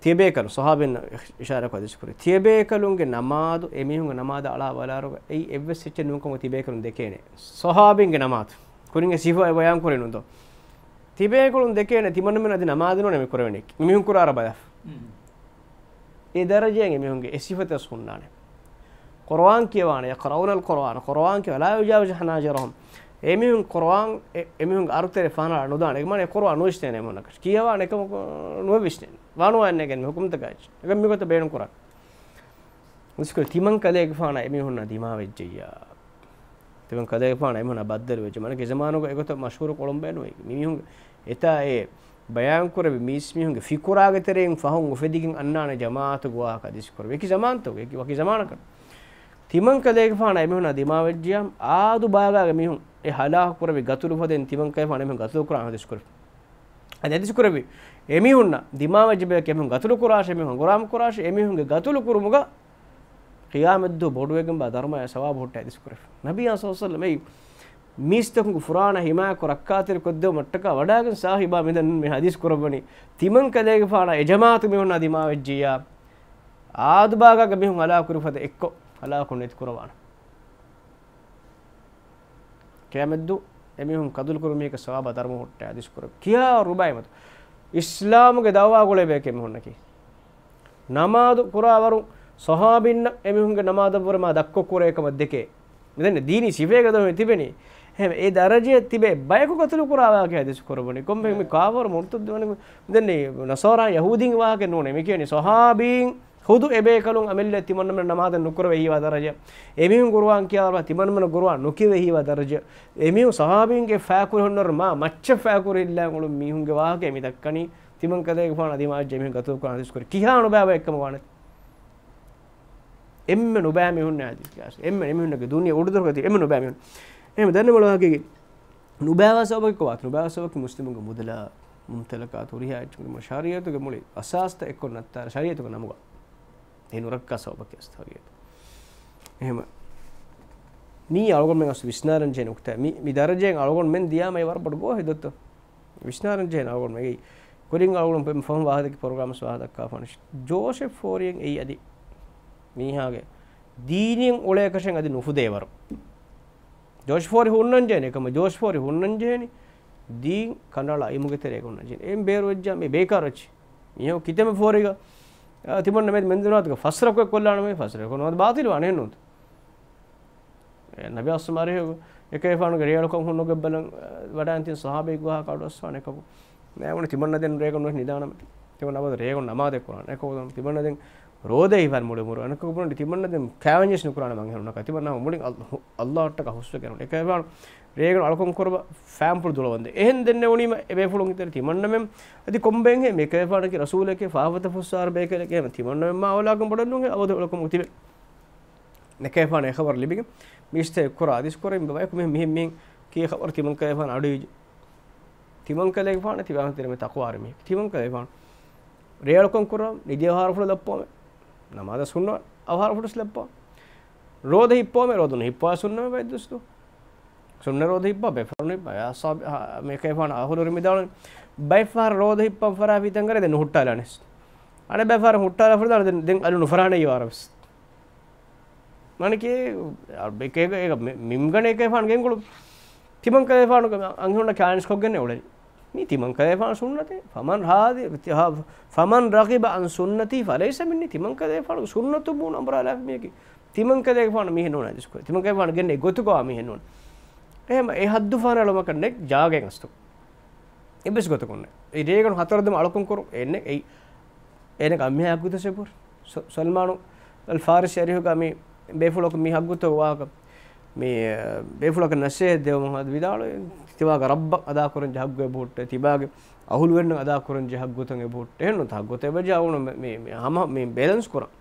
ތިޔަބޭކަލުން، ޞަޙާބީން އިޝާރާތް ކޮށް ޙަދީސް ކުރޭ. ތިޔަބޭކަލުންގެ ނަމާދު، އެމީހުންގެ ނަމާދަށް އަޅާ ބަލާއިރުގަ އެއީ އެއްވެސް އެއްޗެއް ނޫންކަމަށް ތިބޭކަލުން ދެކޭނެ. ޞަޙާބީންގެ ނަމާދު. ކުރިން އެ ސިފަ ބަޔާން ކުރި ނުންތޯ؟ ތިބޭކަލުން ދެކޭނެ ތިމަންނަމެން އަދި ނަމާދު ނޫނޭ މި ކުރެވެނީ. މީހުން ކުރާ އަރަ ބަލާފަ. އެ ދަރަޖައިން އެމީހުންގެ އެ ސިފަތައް ހުންނާނެ. ޤުރުއާން ކިޔަވާނެ، يقرؤون القرآن، ޤުރުއާން ކިޔަވާ، لا يجاوز حناجرهم. އެމީހުން ޤުރުއާން އެ، އެމީހުންގެ އަރުތެރެ ފަހަނަ ނުދާނެ. އެ މާނަ އެ ޤުރުއާން ނުވިސްނޭނެ އެމީހުންނަކަށް. ކިޔަވާނެ އެކަމަކު ނުވެ ވިސްނޭނެ. ވާނުވާ އެންނެގެން މި ޙުކުމްތަކާ އެއްޗެއް. އެކަން މިގޮތަށް ބޭނުން ކުރާ. އިސްކުރެ ތިމަން ކަލޭގެފާނާ އެމީހުންނާ ދިމާވެއްޖެއްޔާ. ތިމަން ކަލޭގެފާނާ އެމީހުންނާ ބައްދަލުވެއްޖެ. މާނަ އެ ޒަމާނުގަ އެގޮތަށް މަޝްހޫރު ކޮޅުނބެއް ނުވޭ. މި މީހުން އެތާ އެ ބަޔާންކުރެއްވި މީސްމީހުންގެ ފިކުރާގެ ތެރެއިން ފަހުން އުފެދިގެން އަންނާނެ ޖަމާޢަތުގެ ވާހަކަ ޙަދީސް ކުރެވި. އެކި ޒަމާންތަކުގެ، އެކި ވަކި ޒަމާނަކަށް. ތިމަން ކަލޭގެފާނާ އެމީހުންނާ ދިމާވެއްޖިޔާ، އާދު ބާގާގެ މީހުން އެ ހަލާކު ކުރެވި ގަތުލު ފަދައިން ތިމަން ކަލޭގެފާނާ އެމީހުން ގަތުލު ކުރާން ޙަދީސް ކުރެވި. އަދި ޙަދީސް ކުރެވި އެމީހުންނަށް ދިމާވެއްޖެ ބަޔަކު އެމީހުން ގަތުލު ކުރާށޭ، އެމީހުން ހަނގުރާމަ ކުރާށޭ، އެމީހުންގެ ގަތުލު ކުރުމުގަ ޤިޔާމަތްދުވަހު ބޮޑުވެގެންވާ ދަރުމަޔާ ސަވާބު ހުއްޓޭ ޙަދީސް ކުރެވި. ނަބިއްޔާ ޞައްލަﷲ ޢަލައިހި ވަސައްލަމް އެއީ މީސްތަކުންގެ ފުރާނަ ހިމާޔަތްކޮށް ރައްކާތެރިކޮށްދެވުމަށްޓަކާ ވަޑާގެން ސާހިބާ މިދަން މި ޙަދީސް ކުރައްވަނީ. ތިމަން ކަލޭގެފާނާ އެ ޖަމާޢަތު މީހުންނާ ދިމާވެއްޖިއްޔާ، އާދު ބާގާގެ މީހުން ހަލާކު ކުރި ފަދަ އެއްކޮށް ހަލާކު ނެތި ކުރައްވާނެ. ޤިޔާމަތްދުވަހު އެމީހުން ގަތުލު ކުރުމީގެ ސަވާބާ ދަރުމަ ހުއްޓޭ ޙަދީސް ކުރެވި. ކިހާ ރުބާއި މަތި އިސްލާމުގެ ދަޢުވާ ގުޅޭ ބަޔަކޭ މީހުންނަކީ. ނަމާދު ކުރާވަރު ޞަޙާބީންނަށް އެމީހުންގެ ނަމާދަށްވުރެ މާ ދަށްކޮށް ކުރޭ ކަމަށް ދެކޭ. މި ދެން ދީނީ ސިފައިގަ ދޮން ތިބެނީ. އެހެން އެ ދަރަޖައަށް ތިބޭ ބަޔަކު ގަތުލު ކުރާ ވާހަކަ ޙަދީޘް ކުރައްވަނީ. ކޮންމެ މި ކާފަރު މުރުތައްދު ވަނީ. މި ދެން ނަޞާރާ ޔަހޫދީންގެ ވާހަކަ ނޫނޭ. މި ކިޔަނީ ޞަޙާބީން ޚުދު އެބޭކަލުން އަމިއްލަ ތިމަންނަމެން ނަމާދެއް ނުކުރެވޭ ހީވާ ދަރަޖަ. އެމީހުން ގުރުއާން ކިޔާ ތިމަންނަމެން ގުރުއާން ނުކިޔެވޭ ހީވާ ދަރަޖަ. އެމީހުން ޞަޙާބީންގެ ފައިކުރި ހުންނަރު މާ މައްޗަށް ފައިކުރި އިއްލާ އުޅުން މީހުންގެ ވާހަކަ މި ދައްކަނީ. ތިމަން ކަލޭގެފާނު އަދި މާ ޖެމީހުން ގަތުލު ކުރާން ޙަދީޘް ކުރި. ކިހާ ނުބައި އެއްކަމަށް ވާނެ. އެންމެ ނުބައި މީހުން އަދި. އެންމެ އެމީހުންނަކީ ދުނިޔެ އުޑުދޮރުގަ ތި އެންމެ ނުބައި މީހުން. އެހެން ދަންނަ މޮޅު ވާހަކައިގެ ނުބައިވާ ސަބަބަކީ ކޮބާތަ؟ ނުބައިވާ ސަބަބަކީ މުސްލިމުންގެ މުދަލާ މުމްތަލަކާތު ހުރިހާ އެއްޗުން ޝަރީއަތުގެ މުޅި އަސާސްތައް އެއްކޮށް ނައްތާރަ ޝަރީއަތުގެ ނަމުގަ. އެ ނުރައްކާ ސަބަބަކީ އަސް ޝަރީއަތު. އެހެން މީ އަޅުގަނޑުމެން އަސް ވިސްނާލަން ޖެހޭ ނުކުތާ. މި، މި ދަރަޖައިން އަޅުގަނޑުމެން ދިޔާމަ އެ ވަރަށް ބޮޑު ގޯހެއް ދޮއްތޯ. ވިސްނާލަން ޖެހޭ އަޅުގަނޑުމެން. އެއީ ކުރިން އަޅުގަނޑު ފަހުން ވާހަކަ ދެއްކި ޕްރޮގްރާމްސް ވާހަކަ ދައްކާފާނެ. ޖޯޝެއް ފޯރިއެއް އެއީ އަދި މީހާގެ ދީނީ އުޅޭކަށެއް އަދި ނުފުދޭ ވަރު. ޖޯޝް ފޯރި ހުންނަން ޖެހޭނެ ކަމަށް، ޖޯޝް ފޯރި ހުންނަން ޖެހޭނީ ދީން ކަނޑައަޅާ އިމުގެ ތެރޭގަ ހުންނަން ޖެހޭނީ. އެއިން ބޭރު ވެއްޖާ މި ބޭކާރު އެއްޗެއް. މީހަކު ކިތަންމެ ފޯރިގަ، އާ، ތިމަންނަ މެދު މެންދުނާތުގަ ފަސް ރަކުޢަތް ކޮށްލާނަމޭ، ފަސް ރަކުޢަތް ނުވަތަ ބާޠިލް ވާނެ ނޫންތަ؟ އެ ނަބީ އަސް މާރިހުގެ އެކޭފާނުގެ ރޭއަޅުކަން ހުންނުގެ ބަލަން، އަ، ވަޑައިން ތިން ޞަޙާބީ ގުހާ ކަޑުއައްސާނެ ކަމު. ނައި ވަނީ ތިމަންނަ ދެން ރޭގަނޑު ނިދާނަމޭ. ތިމަން އަބަދު ރޭގަނޑު ނަމާދެއް ކުރާނެ. އެކަމު ތިމަންނަ ދެން ރޯދަ ހިފާން މުޅި މުރު. އަނެކަކު ބުނަނީ ތިމަންނަ ދެން ކާވެންޏެސް ނުކުރާނެ މަންހެނުންނަކަށް. ތިމަންނަ މުޅިން އަލް-، ހު-، އައްލާހަށްޓަކާ ހުސްވެ ކެރުން. އެކޭފާނު ރޭގަނޑު އަޅުކަން ކުރައްވާ ފާންޕުޅު ދުޅަވަންދެން. އެހެން ދެންނެވުނީމަ އެބޭފުޅުން ހިތަށް ތިމަންނަމެން އަދި ކޮންބައެއްހޭ މި އެކޭފާނަކީ ރަސޫލެކޭ ފާފަތައް ފުއްސާރު ބޭކަލެކޭ ތިމަންނަމެން މާ އައުލާކަން ބޮޑަށް ނޫންހޭ އަބަދު އެކަމަކު ތިބެ. ނެކޭފާނަށް އެ ޚަބަރު ލިބިގެން މީސްތައް އެއްކުރާ އަދިސް ކުރެ ބަޔަކު މިހެން މިހެން ކީ ޚަބަރު ތިމަން ކަލޭފާނު އަޑުއިވިއްޖެ. ތިމަން ކަލޭފާނު ތިބާ ތެރެމެ ތަޤްވާރި މީހެއް. ތިމަން ކަލޭފާނު ރޭއަޅުކަން ކުރާ ނިދި އަހާރަފުޅު ލައްޕަވަމެ. ނަމާދަށް ހުންނަ އަހާރަފުޅުސް ލައްޕަވަ. ރޯދަ ހިއްޕަވަމެ ރޯދަ ނުހިއްޕަވާ ސުންނަމެ ބައެއް ދުވަސް ދު. ސުންނަ ރޯދަ ހިއްޕާ ބޭފުޅުން ހިއްޕާ. އަޞްޙާބު، އާ، މި ކަލޭފާނު އަހުލުވެރިން ވިދާޅުވި. ބައެއްފަހަރަށް ރޯދަ ހިއްޕަން ފަރާ ފިތަން ގަރޭ ދެން ނުހުއްޓާލާނެސް. އަނެއް ބައެއްފަހަރަށް ހުއްޓާލާ ފުރދާނެ ދެން، ދެން އަލު ނުފަރާނެ ޔާރަވެސް. މާނަކީ، އަ، އެކޭ، އޭގަ މި-، މިމްގަނެ ކަލޭފާނު ގެންގުޅު. ތިމަން ކަލޭފާނުގެ އަންހެނުންނަށް ކާނިސްކޮށްގެން އުޅެނީ. މީ ތިމަން ކަލޭފާނު ސުންނަތެއް. ފަމަން ރާދި-، ފަ-، ފަމަން ރަޣިބަ އަން ސުންނަތީ ފަލައިސަ މިންނީ. ތިމަން ކަލޭފާނުގެ ސުންނަތު ބޫނު އަނބުރާލާފި މީހަކީ. ތިމަން ކަލޭފާނު މީހެއް ނޫން އަދިސްކުރޭ. ތިމަން ކަލޭފާނު ގެންނެ ގޮތުގަ މީހެއް ނޫން. އެހެމަ އެ ހައްދު ފާނަޅުމަކަށް ނެ ޖާގައެއް އަސްތު. އެއްވެސް ގޮތަކުން ނެ. އެ ރޭގަނޑު ހަތަރު ދަމަ އަޅުކަން ކުރު. އެނެ އެއީ އޭނަގެ އަންހެނާ ހައްގުތައް ސެބުރ. ސަ-، ސަލްމާނު އަލް ފާރިސީ އަރިހުގަ މި ބޭފުޅަކު މި ހައްގުތައް ވާހަކަ. މި، އަ، ބޭފުޅަކަށް ނަސޭހަތް ދެވުމުން ހަދު ވިދާޅުވި. ތިބާގެ ރައްބަށް އަދާކުރަން ޖެހޭ ހައްގު އެބަހުއްޓޭ. ތިބާގެ އަހުލުވެރިންނަށް އަދާކުރަން ޖެހޭ ހައްގުތައް އެބަހުއްޓޭ. އެހެންނު ހައްގުތައް އެބަޖާ އުނު މި، މި، މި ހަމަ މި ބެލެންސް ކުރަން.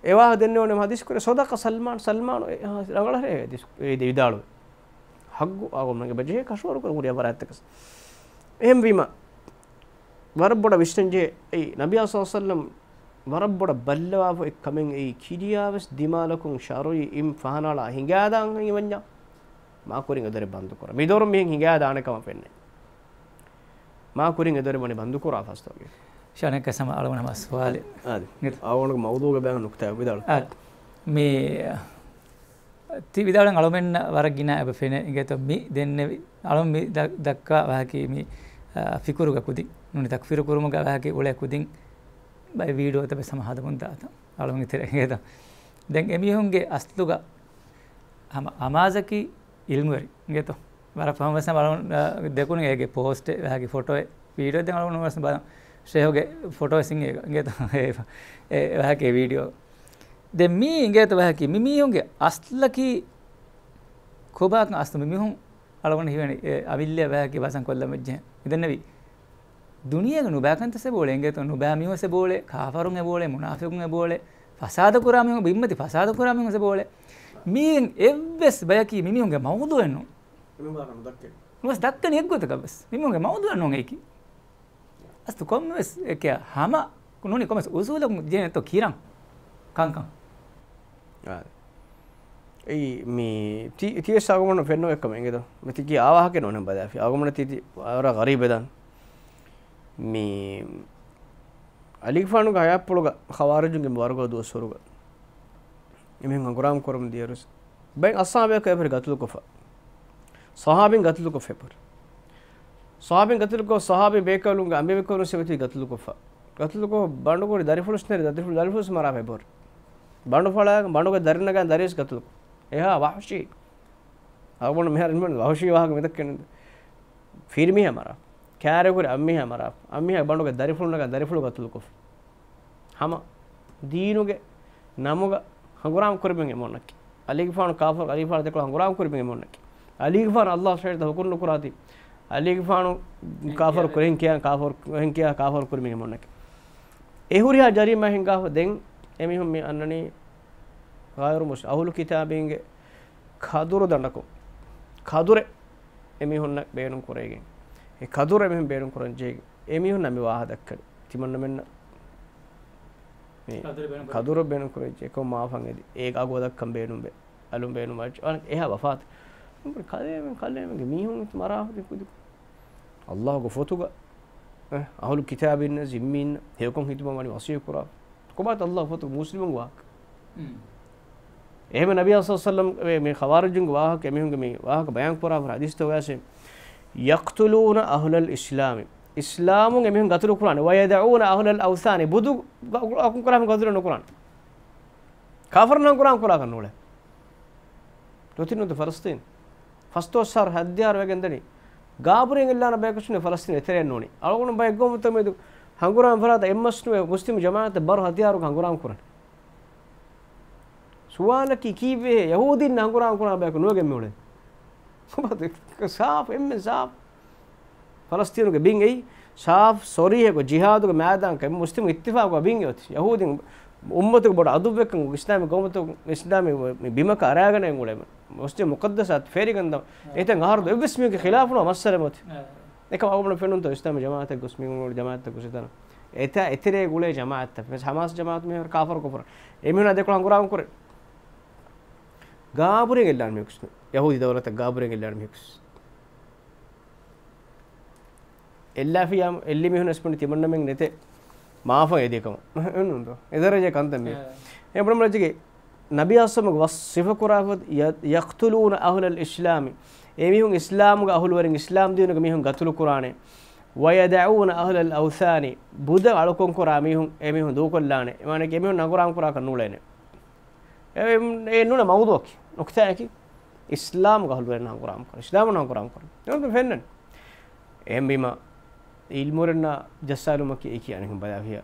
އެވާހަ ދެންނެވުނެ ހަދީސް ކުރެ ސަދަޤަ ސަލްމާން، ސަލްމާނު އެ، އާ، ރަނގަޅަށް ހެދިސް، އެ ދެ ވިދާޅުވެ. ހައްގު އާގޮމްނަގެ ބަޖެހޭ ކަށަވަރު ކުރަ ހުރި އަބަރާތަކަސް. އެހެންވީމަ، ވަރަށް ބޮޑަށް ވިސްނަންޖެހޭ އެއީ، ނަބިޔާ ސައްލަ ސައްލަމް ވަރަށް ބޮޑަށް ބައްލަވާފަ އެއްކަމެއް އެއީ، ކިރިޔާވެސް ދިމާލަކުން ޝަރުޢީ އިން ފަހަނާޅާ ހިނގާދާން ހަނގިވަންޏާ، މާ ކުރިން އެ ދޮރެއް ބަންދު ކުރާ. މި ދޮރުން މިހެން ހިނގާދާނެ ކަމަށް ފެންނަ. މާ ކުރިން އެ ދޮރެއް ވަނީ ބަންދު ކުރާ ފަސްތޯގެ. ޝާނެއްކަ ސަމަ އަޅުގަނޑު ހަމަ ސުވާލެއް. އާދެ. އާ، އަޅުގަނޑުގެ މައުޟޫގެ ބޭން ނުކުތާ ވިދާޅު. އާ، މި ތި ވިދާޅުވި އަޅުމެންނަށް ވަރަށް ގިނަ އެބަ ފެނޭ އިނގޭތޯ މި ދެންނެވި އަޅުން މި ދަ-، ދައްކާ ވާހަކީ މި، އާ، ފިކުރުގަ ކުދިން. ނޫނީ ތަކްފީރު ކުރުމުގަ ވާހަކީ އުޅޭ ކުދިން ބައެއް ވީޑިއޯތައް ވެސް ހަމަ ހަދަމުން ދާތަން. އަޅުން ތެރޭ އިނގޭތޯ. ދެން އެމީހުންގެ އަސްލުގަ ހަމަ އަމާޒަކީ އިލްމުވެރި އިނގޭތޯ. ވަރަށް ފަހުން ވެސް އަޅުން، އާ، ދެކުނު އޭގެ ޕޯސްޓެއް ވާހަކީ ފޮޓޯއެއް ވީޑިއޯ ދެން އަޅުން ވެސް ބަލަން. ޝޭހުގެ ފޮޓޯ ވެސް އިނގޭ އިނގޭތޯ. އެ، އެ ވާހަކީ ވީޑިއޯ. ދެން މީ އިނގޭތޯ ވާހަކީ މި މީހުންގެ އަސްލަކީ ކޮބާކަން އަސްލު މި މީހުން އަޅުގަނޑު ހީވަނީ އެ އަމިއްލަ ވާހަކީ ބަސް ކޮށްލަން ވެއްޖެ. މިދެންނެވި ދުނިޔޭގެ ނުބައިކަންތައް ސެބޯޅެ އިނގޭތޯ ނުބައި މީހުން ސެބޯޅެ ކާފަރުން އެބޯޅެ މުނާފިޤުން އެބޯޅެ ފަސާދަ ކުރާ މީހުން ބިންމަތި ފަސާދަ ކުރާ މީހުން ސެބޯޅެ. މީން އެއްވެސް ބަޔަކީ މިމީހުންގެ މައުޟޫއެއް ނޫން. ނުވެސް ދައްކަނީ އެއްގޮތަކަށް ވެސް މިމީހުންގެ މައުޟޫއެއް ނޫން އެއީކީ. އަސްތު ކޮންމެވެސް އެކެއް ހަމަ ނޫނީ ކޮންމެވެސް އުސޫލަކުން ޖެހޭނެތޯ ކިރަން ކަންކަން. އާ. އެއީ މި ތި-، ތިވެސް އަޅުގަނޑު ފެންނަ އެއްކަމެއް އިނގޭތޯ. މި ތިކީ އާވާހަކަ ނޫނެ ބަލާފި. އަޅުގަނޑު ތި، ތި ވަރަށް ޣަރީބެއް ދާން. މި އަލީގެފާނުގެ ހަޔާތްޕުޅުގަ ޚަވާރިޖުންގެ މި ވަރުގަ ދުވަސްވަރުގަ އެމީހުން ހަނގުރާމަ ކުރަމުން ދިޔަރުސް ބައެއް އަޞްޙާބޭކަ އެއްފަރި ގަތުލު ކޮށްފަ. ޞަޙާބީން ގަތުލު ކޮށްފަ އެއްފަރި. ޞަޙާބީން ގަތުލު ކޮށް، ޞަޙާބީން ބޭކަލުންގެ އަނބިބައިކަލުން ސެބެތި ގަތުލު ކޮށްފަ. ގަތުލު ކޮށް ބަނޑުގުޅި ދަރިފުޅުސް ނެރި ދަރިފުޅު، ދަރިފުޅުސް މަރާފަ އެއްފަރި. ބަނޑު ފަޅާގެން ބަނޑުގެ ދަރިން ނަގާ ދަރިވެސް ގަތުލުކޮށް. އެހާ ވަހުޝީ. އަޅުގަނޑު މިހާރު އިންމެން ވަހުޝީ ވާހަކަ މިދައްކަނީ. ފިރިމީހާ މަރާ. ކާރިގަ ހުރި އަންމީހާ މަރާ. އަންމީހާ ބަނޑުގެ ދަރިފުޅު ނަގާ ދަރިފުޅު ގަތުލުކޮށް. ހަމަ ދީނުގެ ނަމުގަ ހަނގުރާމަ ކުރެވެން އެމީހުންނަކީ. އަލީގެފާނު ކާފަރު، އަލީގެފާނު ދެކޮޅަށް ހަނގުރާމަ ކުރެވެން އެމީހުންނަކީ. އަލީގެފާނު އައްލާހު ޝަރީޢަތަށް ހުކުމް ނުކުރާތީ. އަލީގެފާނު ކާފަރު ކުރެވެން ކިޔާ، ކާފަރު ކުރެވެން ކިޔާ، ކާފަރު ކުރެވެން އެމީހުންނަކީ. އެ ހުރިހާ ޖަރީމާ ހިނގާފަ ދެން އެމީހުން މި އަންނަނީ ޣައިރު މުސްލިމް އަހުލު ކިތާބީންގެ ކަދުރު ދަނޑަކޮށް. ކަދުރެއް އެމީހުންނަށް ބޭނުން ކުރެވިގެން. އެ ކަދުރު އެމީހުން ބޭނުން ކުރަން ޖެހިގެން. އެމީހުންނަށް މި ވާހަ ދައްކަނީ. ތިމަންނަމެންނަށް މި ކަދުރެއް ބޭނުން ކުރެވި. ކަދުރު ބޭނުން ކުރެވި. އެކަމަކު މާފަން އެދި. އޭގެ އަގު ދައްކަން ބޭނުންވޭ. އަލުން ބޭނުން ވާ. އަނެއް އެހާ ވަފާތެއް. ކަލޭމެން، ކަލޭމެންގެ މީހުން މަރާފަ ކުދި. އައްލާހުގެ ފޮތުގަ، އެ، އަހުލު ކިތާބީންނަށް ޒިންމީންނަށް ހެޔޮކޮށް ހިދުމަތް ވަނީ ވަޞިއްޔަތް ކުރާ. ކޮބާތަ އައްލާހުގެ ފޮތުގަ މުސްލިމުންގެ ވާހަކަ؟ އެހެން ނަބީ ޞައްލަﷲު ޢަލައިހި ވަސައްލަމް މި ޚަވާރިޖުންގެ ވާހަކަ އެމީހުންގެ މި ވާހަކަ ބަޔާން ކުރާ ހަދީސްތަކުގައި ޔަޤްތުލޫނަ އަހްލަލް އިސްލާމި. އިސްލާމުން އެމީހުން ގަތުލު ކުރާނެ. ވަޔަދަޢޫނަ އަހްލަލް އައުޘާނި. ބުދު އަކުން ކުރާ ގަތުލު ނުކުރާނެ. ކާފަރުންނާ ކުރާން ކުރާކަށް ނޫޅޭ. ދޮތިން ނުދު ފަލަސްޠީން. ފަސްދޮޅަސް ހަތްދިހަ ވެގެން ދަނީ. ގާބުރިއެއް އެއްލާނެ ބަޔަކަށް ނޫނޭ ފަލަސްޠީން އެތެރެއެއް ނޫނީ. އަޅުގަނޑު ބައެއް ގައުމުތައް މެދު ހަނގުރާމަ ފަރާތަށް އެއްމަސް ނުވެ މުސްލިމް ޖަމާޢަތަށް ބަރު ހަތިޔާރުގަ ހަނގުރާމަ ކުރަން. ސުވާލަކީ ކީއްވެހޭ ޔަހޫދީން ހަނގުރާމަ ކުރާ ބަޔަކު ނުވެގެން މިއުޅެނީ؟ ސާފު، އެންމެ ސާފު. ފަލަސްޠީނުގެ ބިން އެއީ ސާފު ޞަރީޙަކޮށް ޖިހާދުގެ މައިދާނަކަށް މުސްލިމް އިއްތިފާޤު ބިން އޮތީ. ޔަހޫދީން އުއްމަތުގެ ބޮޑު އަދުއްވެއްކަން އިސްލާމީ ގައުމުތައް އިސްލާމީ މި ބިމަކަށް އަރާގަނެ އުޅޭ. މުސްލިމް މުޤައްދަސާތު ފޭރިގަންނަ އެތަން އަހަރު ދު އެއްވެސް މީހަކު ޚިލާފުނު މައްސަލަ އޮތީ. އެކަމަކު އަޅުގަނޑު ފެނުންތޯ އިސްލާމީ ޖަމާޢަތެއް ގޮސް މި އުޅޭ ޖަމާޢަތްތައް ގޮސް އެތަނަށް. އެތާ އެތެރޭ ގުޅޭ ޖަމާޢަތްތައް ވެސް ހަމާސް ޖަމާޢަތު މިހާރު ކާފަރު ކުފުރު. އެމީހުނާ ދެކޮޅަށް ހަނގުރާމަ ކުރޭ. ގާބުރިއެއް އެއްލާނެ މީހަކުސް. ޔަހޫދީ ދައުލަތަށް ގާބުރިއެއް އެއްލާނެ މީހަކުސް. އެއްލާފިޔާ އެއްލި މީހުން ވެސް ބުނި ތިމަންނަމެން ނެތޭ މާފަށް އެދި ކަމަށް. ނޫންތޯ؟ އެ ދަރަޖަ ކަންތައް މީ. އެ. އެ ބުނަމުން ރައްޖެގެ ނަބީ އަސްލަމުގެ ވަސް ސިފަ ކުރާފަ ޔަ-، ޔަޤްތުލޫނަ އަހްލަލް އިސްލާމި. އެމީހުން އިސްލާމުގެ އަހުލުވެރިން އިސްލާމް ދީނުގެ މީހުން ގަތުލު ކުރާނެ. ވަޔަދަޢޫނަ އަހްލަލް އައުޘާނި. ބުދަށް އަޅުކަން ކުރާ މީހުން އެމީހުން ދޫކޮށްލާނެ. އެމާނަކީ އެމީހުން ހަނގުރާމަ ކުރާކަށް ނޫޅޭނެ. އެ، އެ ނޫނެ މައުޟޫޢަކީ. ނުކުތާއަކީ އިސްލާމްގެ އަހުލުވެރިން ހަނގުރާމަ ކުރާ. އިސްލާމުން ހަނގުރާމަ ކުރާ. އެހެން ފެންނަނީ. އެހެންވީމަ، ޢިލްމުވެރިންނާ ޖައްސާލުމަކީ އެކި އަނެއް ބަލާފިޔާ.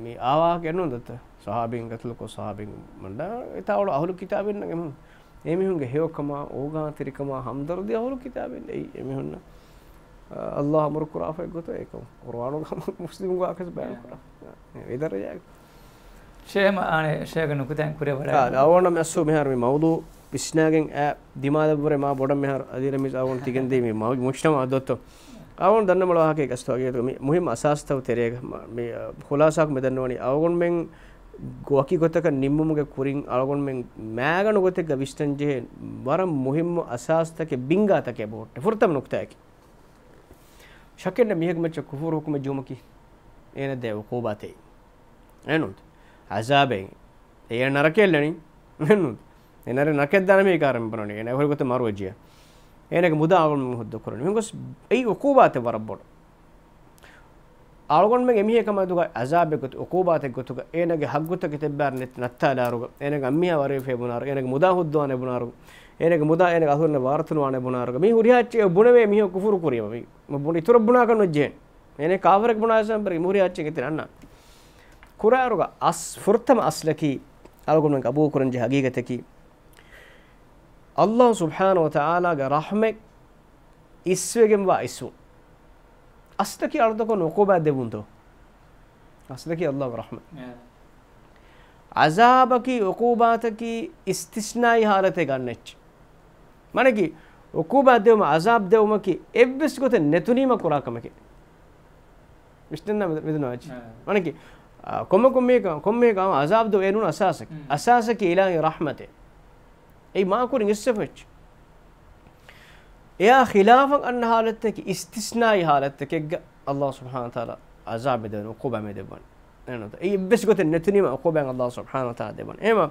މި އާވާހަކަ އެންނޫން ދައްތަ؟ ޞަޙާބީން ގަތުލުކޮށް ޞަޙާބީން މަންޑާ އެތާ އަޅު އަހުލު ކިތާބީންނަށް އެމީހުން، އެމީހުންގެ ހެޔޮކަމާ، އޯގާތެރިކަމާ، ހަމްދަރްދީ އަހުލު ކިތާބީން އެއީ އެމީހުންނަށް، އަ، އައްލާހު އަމުރު ކުރާފައި ގޮތަށް އެކަމް ޤުރުއާނުގަ މުސްލިމުގެ ވާހަކަ ބަޔާން ކުރާ. އެ ދަރަޖައަކަށް. ޝޭޚް އަނެއް ޝޭޚް ނުކުތާއިން ކުރިއަށް ވަޑައިގަންނަވާ. އާ، އަވަނަ މެއްސު މިހާރު މި މައުޟޫޢު ވިސްނާގެން އައި ދިމާލަށްވުރެ މާ ބޮޑަށް މިހާރު އަދި ރަމީޒް އަވަން ތިގެންދީ މި މަ-، މުޖްތަމަޢަށް ދޮއްތޯ. އަވަން ދަންނަމަޅު ވާހަކައެއް ގަސްތު ހަގީގަތުގަ މި މުހިއްމު އަސާސްތައް ތެރޭގަ މަ-، މި، އަ، ޚުލާޞާކޮށް މި ދަންނަވަނީ އަޅުގަނޑުމެން ވަކި ގޮތަކަށް ނިންމުމުގެ ކުރިން އަޅުގަނޑުމެން މައިގަނޑު ގޮތެއްގަ ވިސްނަންޖެހޭ ވަރަށް މުހިއްމު އަސާސްތަކެއް ބޯއްޓެ. ފުރަތަމަ ނުކުތާއަކީ. ޝައްކެއްނެތް މީހަކު މައްޗަށް ކުފުރު ޙުކުމެއް ޖެހުމަކީ އޭނަ ދޭ ޢުޤޫބާތެއް. އެނުން. ޢަޒާބެއް. އޭނަ ނަރަކައަށް އެއްލަނީ. އެނުން. އޭނަ ނަރަކައަށް ދާނަމޭ ކާރަމެ ބުނަނީ. އޭނަ ހުރި ގޮތަށް މަރުވެއްޖިޔާ. އޭނަގެ މުދާ އަޅުގަނޑު ހުއްދަ ކުރަނީ. މިހެން ގޮސް އެއީ ޢުޤޫބާތެއް ވަރަށް ބޮޑު. އަޅުގަނޑުމެން އެމީހެއް ކަމަށް ދުގަ ޢަޒާބެއް ގޮތު، ޢުޤޫބާތެއް ގޮތުގަ، އޭނަގެ ޙައްޤުތަކެއް ތެއްބާރަ ނެތް ނައްތާލާރުގަ، އޭނަގެ އަންމިޔާ ވަރިވެފޭ ބުނާރު، އޭނަގެ މުދާ ހުއްދުވާނެ ބުނާރު، އޭނަގެ މުދާ އޭނަގެ އަހުރެންނަށް ވާރުތަނުވާނެ ބުނާރުގަ، މީ ހުރިހާ އެއްޗެއް ބުނެވޭ މީހަކު ކުފުރު ކުރީމަ، މީ ބުނި އިތުރަށް ބުނާކަށް ނުޖެހޭ. އޭނަ ކާފަރެއް ބުނާ ސަމްބަރި މުހުރި އައްޗެއް ގެތި އަންނާ. ކުރާރުގަ އަސް ފުރަތަމަ އަސްލަކީ އަޅުގަނޑުމެން ގަބޫލު ކުރަންޖެހޭ ހަގީގަތަކީ، އައްލާހު ސުބްޙާނަހު ވަ ތަޢާލާގެ ރަޙްމަތް އިސްވެގެންވާ އިސްވުން. އަސްލަކީ އަޅުތަކުން ޢުޤޫބާތް ދެއްވުންތޯ؟ އަސްލަކީ އައްލާހުގެ ރަޙްމަތް. އެ. ޢަޒާބަކީ ޢުޤޫބާތަކީ އިސްތިސްނާއީ ޙާލަތެއް ގަންނަ އެއްޗެއް. މާނައަކީ، ޢުޤޫބާތް ދެވުމަށް ޢަޒާބް ދެވުމަކީ އެއްވެސް ގޮތެއް ނެތުނީމަ ކުރާ ކަމެކޭ. ވިސްނަން މި-، މިދުން އައި. އެ. މާނައަކީ، އާ، ކޮންމެ ކޮންމެ ކަ-، ކޮންމެ ކަމަށް ޢަޒާބް ދެވުން އޭނޫން އަސާސަކީ. މް. އަސާސަކީ އިލާހީ ރަޙްމަތެއް. އެއީ މާކުރިން އިސްވެފަ އެއްޗެއް. އެއާ ޚިލާފަށް އަންނަ ޙާލަތަކީ އިސްތިސްނާއީ ޙާލަތަކެއްގަ އައްލާހު ސުބްޙާނަހު ވަތަޢާލާ ޢަޒާބެއް ދެވަނީ، ޢުޤޫބާތް މި ދެއްވަނީ. އެންނަތަ؟ އެއީ އެއްވެސް ގޮތެއް ނެތުނީމަ ޢުޤޫބާތް އައްލާހު ސުބްޙާނަހު ވަތަޢާލާ ދެއްވަނީ. އެހެންމަ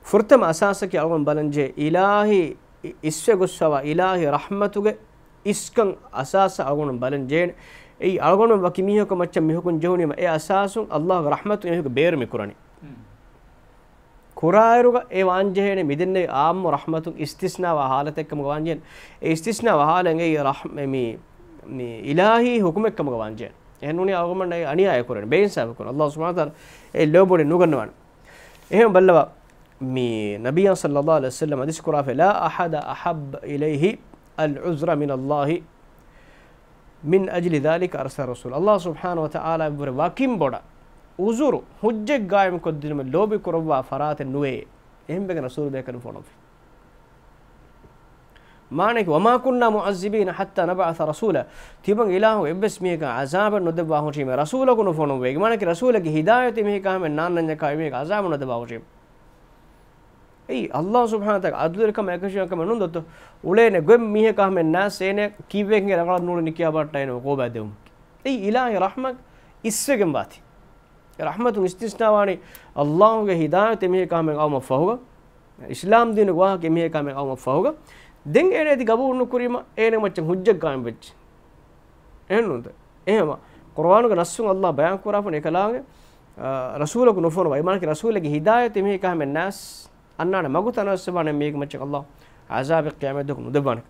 ފުރަތަމަ އަސާސަކީ އަޅުގަނޑު ބަލަންޖެހޭ އިލާހީ އި-، އިސްވެ ގޮސްފަވާ އިލާހީ ރަޙްމަތުގެ އިސްކަން އަސާސަށް އަޅުގަނޑު ބަލަން ޖެހޭނެ. އެއީ އަޅުގަނޑު ވަކި މީހަކު މައްޗަށް މި ޙުކުމް ޖެހުނީމަ އެ އަސާސުން އައްލާހުގެ ރަޙްމަތު އެމީހަކު ބޭރު މި ކުރަނީ. މް. ކުރާއިރުގަ އެ ވާންޖެހޭނެ މިދެންނެވި އާއްމު ރަޙްމަތުން އިސްތިސްނާވާ ޙާލަތެއްކަމުގަ ވާންޖެހޭނެ. އެ އިސްތިސްނާވާ ޙާލަތް އެއީ ރަޙް-، މި، މި އިލާހީ ޙުކުމެއްކަމުގަ ވާންޖެހޭނެ. އެހެންނޫނީ އަޅުގަނޑަށް އަނިޔާއެއް ކުރޭނެ، ބޭއިންސާފެއް ކުރޭނެ. ﷲ ސުބްޙާނަހޫ ވަތަޢާލާ އެ ލޯބިވަޑައެއް ނުގަންނަވާނެ. އެހެން ބައްލަވާ، މި ނަބިއްޔާ ޞައްލައްލާހު ޢަލައިހި ވަސައްލަމް ޙަދީޘް ކުރާފައި، "لا أحد أحب إليه العذر من الله من أجل ذلك أرسل رسولا." ﷲ ސުބްޙާނަހޫ ވަތަޢާލާ އެއްވުރެ ވަކިން ބޮޑަށް ޢުޛުރު، ޙުއްޖަތް ޤާއިމުކޮށްދިނުމަށް ލޯބި ކުރައްވާ ފަރާތެއް ނުވޭ. އެހެންވެގެން ރަސޫލު ބޭކަލުން ފޮނުއްވި. މާނައަކީ، "وما كنا معذبين حتى نبعث رسولا." ތިމަން އިލާހު އެއްވެސް މީހަކަށް ޢަޒާބެއް ނުދެއްވާ ހުށީމޭ، ރަސޫލަކު ނުފޮނުއްވޭ. މާނައަކީ، ރަސޫލަކީ ހިދާޔަތު މީހަކާ ހަމަ ނާންނަންޏަކާ އެމީހަކަށް ޢަޒާބު ނުދެއްވާ ހުށީމޭ. އެއީ، ﷲ ސުބްޙާނަހޫ ވަތަޢާލާ ޢަދުލުވެރިކަމާ އެކަށީގެން ކަމެއް ނޫން ދޯ؟ އުޅޭނެ ގޮތް މީހަކާ ހަމަ ނާސް އޭނަ ކީއްވެގެން ރަނގަޅަށް ނޫޅި ނިކިޔާ ބައްޓައިނު ޢުޤޫބާ ދެވުމަކީ. އެއީ އިލާހީ ރަޙްމަތް އިސްވެގެން ވާތީ. ރަޙްމަތުން އިސްތިސްނާވާނީ، ﷲގެ ހިދާޔަތު އެމީހަކާ ހަމަ އައުމަށް ފަހުގަ، އިސްލާމް ދީނުގެ ވާހަކަ އެމީހަކާ ހަމަ އައުމަށް ފަހުގަ، ދެން އޭނަ އޭތި ޤަބޫލު ނުކުރީމަ، އޭނަ މައްޗަށް ޙުއްޖަތް ޤާއިމް ވެއްޖެ. އެހެންނޫންތަ؟ އެހެމަ، ޤުރުއާނުގެ ނައްޞުން ﷲ ބަޔާން ކުރާފަން އެކަލާނގެ، އާ، ރަސޫލަކު ނުފޮނުވާ، އެމާނަކީ ރަސޫލެއްގެ ހިދާޔަތު އެމީހަކާ ހަމަ ނާސް އަންނާނެ މަގު ތަނަވަސްވާނެ މީގެ މައްޗަށް ﷲ ޢަޒާބެއް ޤިޔާމަތް ދުވަހު ނުދެއްވާނެ.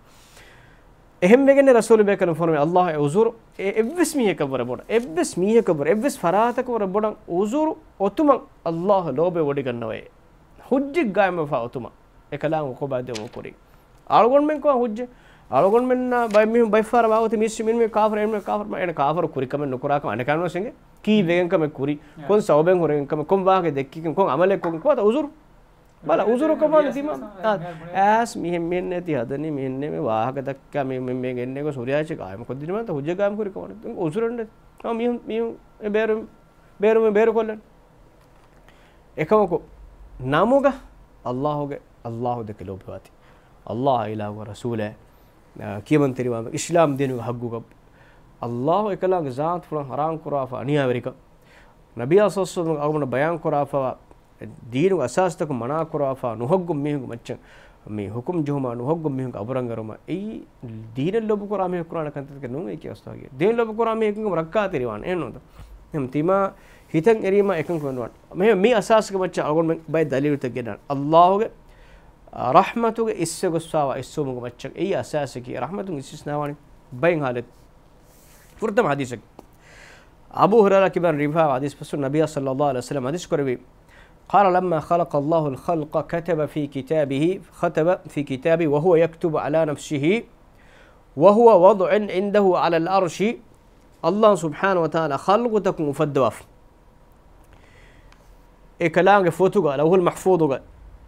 އެހެންވެގެން ރަސޫލު ބޭކަލުން ފޮނުވި ﷲ އެ ޢުޛުރު އެ އެއްވެސް މީހަކަށްވުރެ ބޮޑަށް، އެއްވެސް މީހަކަށްވުރެ، އެއްވެސް ފަރާތަކަށްވުރެ ބޮޑަށް ޢުޛުރު އޮތުމަށް ﷲ ލޯބިވެވޮޑިގަންނަވައޭ. ޙުއްޖަތް ޤާއިމްވެފަ އޮތުމަށް އެކަލާނގެ ޢުޤޫބާ ދެވުމަށް ކުރީ. އަޅުގަނޑުމެން ކޮށް ޙުއްޖަތް؟ އަޅުގަނޑުމެންނާ ބައެއް މީހުން ބައެއްފަހަރަށް ވާގޮތެއް މީސް މިންމެ ކާފަރު، އެންމެ ކާފަރު، އޭނަ ކާފަރު ކުރިކަމެއް ނުކުރާކަމަށް އަނެކާނުވެސް އެނގޭ. ކީއްވެގެން ކަމެއް ކުރީ؟ ކޮން ސަބަބެއް ހުރެގެން ކަމެއް، ކޮން ވާހަކަ ދެއްކިގެން، ކޮން ޢަމަލެއް ކޮށްގެން، ކޮބާތަ ޢުޛުރު؟ ބަލަ، ޢުޛުރު ކޮށްފާނެ ތިމާ. އާ، އާސް މިހެން މިހެން ނެތި ހަދަނީ، މިހެން ނެމެ ވާހަކަ ދައްކާ މި، މި، މި ގެންނެގޮސް ހުރިހާ އެއްޗެއް ޤާއިމުކޮށްދިނީމަ ތަ ޙުއްޖަތް ޤާއިމު ކުރި ކަމަށް ޢުޛުރެއް ނެތް. އާ، މީހުން، މީހުން އެ ބޭރު، ބޭރު، ބޭރުކޮށްލަން. އެކަމަކު ނަމުގަ ﷲގެ، ﷲ ދެކެ ލޯބިވާތީ. ﷲ އިލާހުގެ ރަސޫލެއް، އާ، ކިޔަމަންތެރިވާ އިސްލާމް ދީނުގެ ޙައްޤުގަ ﷲ އެކަލާނގެ ޒާތުފުޅަށް ޙަރާމް ކުރާފަ އަނިޔާވެރިކަން. ނަބިއްޔާ ޞައްލަﷲު ޢަލައިހި ވަސައްލަމަ އަޅުގަނޑު ބަޔާން ކުރާފަ ދީނުގެ އަސާސްތަކުން މަނާ ކުރާފަ ނުހައްގުން މީހުންގެ މައްޗަށް މި ޙުކުމް ޖެހުމާ ނުހައްގުން މީހުންގެ އަބުރަށް އެރުމަށް އެއީ ދީނަށް ލޮބުކުރާ މީހަކު ކުރާނެ ކަންތައްތަކެއް ނޫން އެކި އަސްތާގެ. ދީނަށް ލޮބުކުރާ މީހަކު ރައްކާތެރިވާނެ. އެހެންނޫންތަ؟ އެހެން ތިމާ ހިތަށް އެރީމަ އެކަން ކުރަންވާނެ. މި، މި އަސާސްގެ މައްޗަށް އަޅުގަނޑުމެން ބައެއް ދަލީލުތައް ގެންނާނެ. ﷲގެ، އާ، ރަޙްމަތުގެ އިސްވެގޮސްފާވާ އިސްވުމުގެ މައްޗަށް އެއީ އަސާސަކީ. ރަޙްމަތުން އިސްތިސްނާވާނީ ބައެއް ޙާލަތް. ފުރަތަމަ ޙަދީޘެއް. އަބޫ ހުރައިރާ ކިބައިން ރިވާ ޙަދީޘް ފަސް ނަބިއްޔާ ޞައްލަﷲު ޢަލައިހި ވަސައްލަމަ ޙަދީޘް ކުރެއްވި، قال لما خلق الله الخلق كتب في كتابه، كتب في كتابه وهو يكتب على نفسه وهو وضع عنده على العرش. ﷲ ސުބްޙާނަހޫ ވަތަޢާލާ ޚަލްޤުތަކުން އުފައްދަވާފަ. އެކަލާނގެ ފޮތުގަ، ލައުޙުލް މަޙްފޫޡުގަ،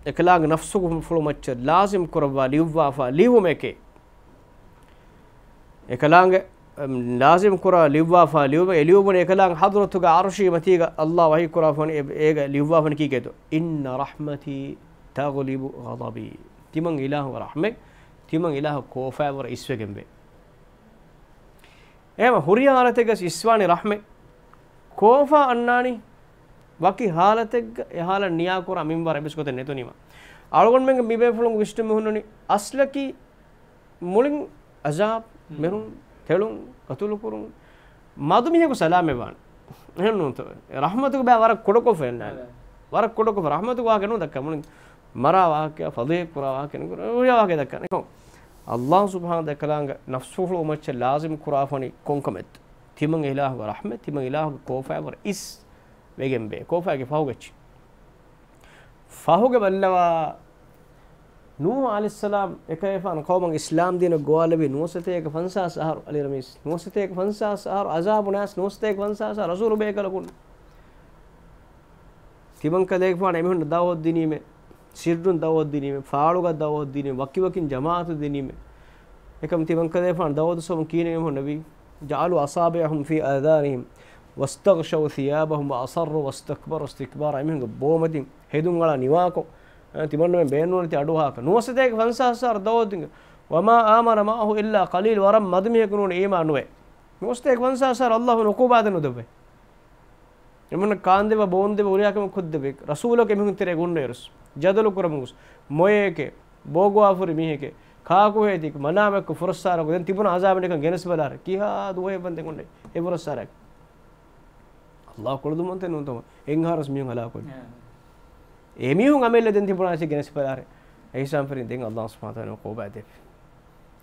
އެކަލާނގެ ނަފްސުގެ ފުޅު މައްޗަށް ލާޒިމް ކުރައްވާ ލިޔުއްވާފަ ލިޔުމެކޭ. އެކަލާނގެ، އަމް، ލާޒިމް ކުރާ ލިޔުއްވާފަ ލިޔުމެ، އެ ލިޔުއްވުނީ އެކަލާނގެ ޙަޟްރަތުގަ ޢަރުޝީ މަތީގަ ﷲ ވަޙީ ކުރާފަ ވަނީ އޭގަ ލިޔުއްވާފަ ވަނީ ކީކޭތޯ؟ إن رحمتي تغلب غضبي. ތިމަން އިލާހުގެ ރަޙްމަތް، ތިމަން އިލާހު ކޯފާއަށްވުރެ އިސްވެގެންވޭ. އެހެން ހުރިހާ ޙާލަތެއްގަސް އިސްވާނީ ރަޙްމަތް. ކޯފާ އަންނާނީ ވަކި ޙާލަތެއްގަ އެ ޙާލަށް ނިޔާކުރާ މިންވަރެއް އެއްވެސް ގޮތެއް ނެތުނީމަ. އަޅުގަނޑުމެންގެ މިބޭފުޅުން ވިސްނުމަށް ހުންނަނީ އަސްލަކީ މުޅިން ޢަޒާބް، މެރުން، ތެޅުން، ޤަތުލުކުރުން، މަދު މީހަކު ސަލާމަތްވާން. އެހެންނޫންތޯ؟ ރަޙްމަތުގެ ބައި ވަރަށް ކުޑަކޮށްފަ އެންނާނެ. ވަރަށް ކުޑަކޮށްފަ ރަޙްމަތުގެ ވާހަކަ ނޫން ދައްކާ. މުޅިން މަރާ ވާހަކަ، ފަޟީޙަތް ކުރާ ވާހަކަ، އެންމެ ކުރާ ވާހަކަ ދައްކާނެ. އެކަމް ﷲ ސުބްޙާނަހޫ ވަތަޢާލާ އެކަލާނގެ ނަފްސުފުޅު މައްޗަށް ލާޒިމް ކުރާފަ ވަނީ ކޮންކަމެއްތޯ؟ ތިމަން އިލާހުގެ ރަޙްމަތް، ތިމަން އިލާހުގެ ކޯފާއަށްވުރެ އިސް ވެގެންވޭ. ކޯފާގެ ފަހުގައްޗި. ފަހުގެ ބައްލަވާ، ނޫޙު ޢަލައިހިއްސަލާމް އެކަލޭފާނު ޤައުމަށް އިސްލާމް ދީނަށް ގޮވާލެއްވީ ނުވަސަތޭކަ ފަންސާސް އަހަރު. އަލި ރަމީސް، ނުވަސަތޭކަ ފަންސާސް އަހަރު ޢަޒާބު ނާސް، ނުވަސަތޭކަ ފަންސާސް އަހަރު ރަސޫލު ބޭކަލަކުން. ތިމަން ކަލޭފާނު އެމީހުންނަށް ދަޢުވަތު ދިނީމޭ، ސިއްރުން ދަޢުވަތު ދިނީމޭ، ފާޅުގަ ދަޢުވަތު ދިނީމޭ، ވަކިވަކިން ޖަމާޢަތު ދިނީމޭ. އެކަމް ތިމަން ކަލޭފާނު ދަޢުވަތު ސޯމް ކީނެ އެމީހުން ނަބީ، جعلوا أصابعهم في آذانهم واستغشوا ثيابهم وأصروا واستكبروا استكبارا. އެމީހުންގެ ބޯމަތިން ހެދުން އަޅާ ނިވާކޮށް، އަ، ތިމަންނަމެން ބޭނުންވަނީ ތި އަޑުއަހާކަށް. ނުވަސަތޭކަ ފަންސާސް އަހަރު ދަޢުވަތު ދިން. وما آمن معه إلا قليل. ވަރަށް މަދު މީހަކު ނޫނީ އީމާން ނުވޭ. ނުވަސަތޭކަ ފަންސާސް އަހަރު ﷲ އުން ޢުޤޫބާތެއް ނުދެއްވޭ. އެމީހުންނަށް ކާންދެއްވާ، ބޯންދެއްވާ، ހުރިހާ ކަމެއް ކޮށްދެއްވާ. ރަސޫލަކު އެމީހުން ތެރޭ ގުންނައިރުސް ޖަދަލު ކުރަމުން ގޮސް، މޮޔައެކޭ، ބޯގޮވާފަ ހުރި މީހެކޭ، ކާކުހޭތި މަނާމެއްކޮށް ފުރައްސާރަކޮށް ދެން ތިބުނު ޢަޒާބެއް ނިކަން ގެނެސް ބަލާރެ. ކިހާ ދުވަހެއް ވަންދެން އޮންނަ އެ ފުރައްސާރައެއް. ﷲ ކުޅަދުންވަންތައެއް ނޫންތަމަ. އެއްހާރުސް މީހުން ހަލާކުވެ. އެމީހުން އަމިއްލަ ދެން ތިބުނާސި ގެނެސް ބަލާރެ. އެހިސާބުން ފެރިން ދެން އަލްލާހު ސުބްޙާނަހު ވަތަޢާލާ ކޯބާ ދެއްވި.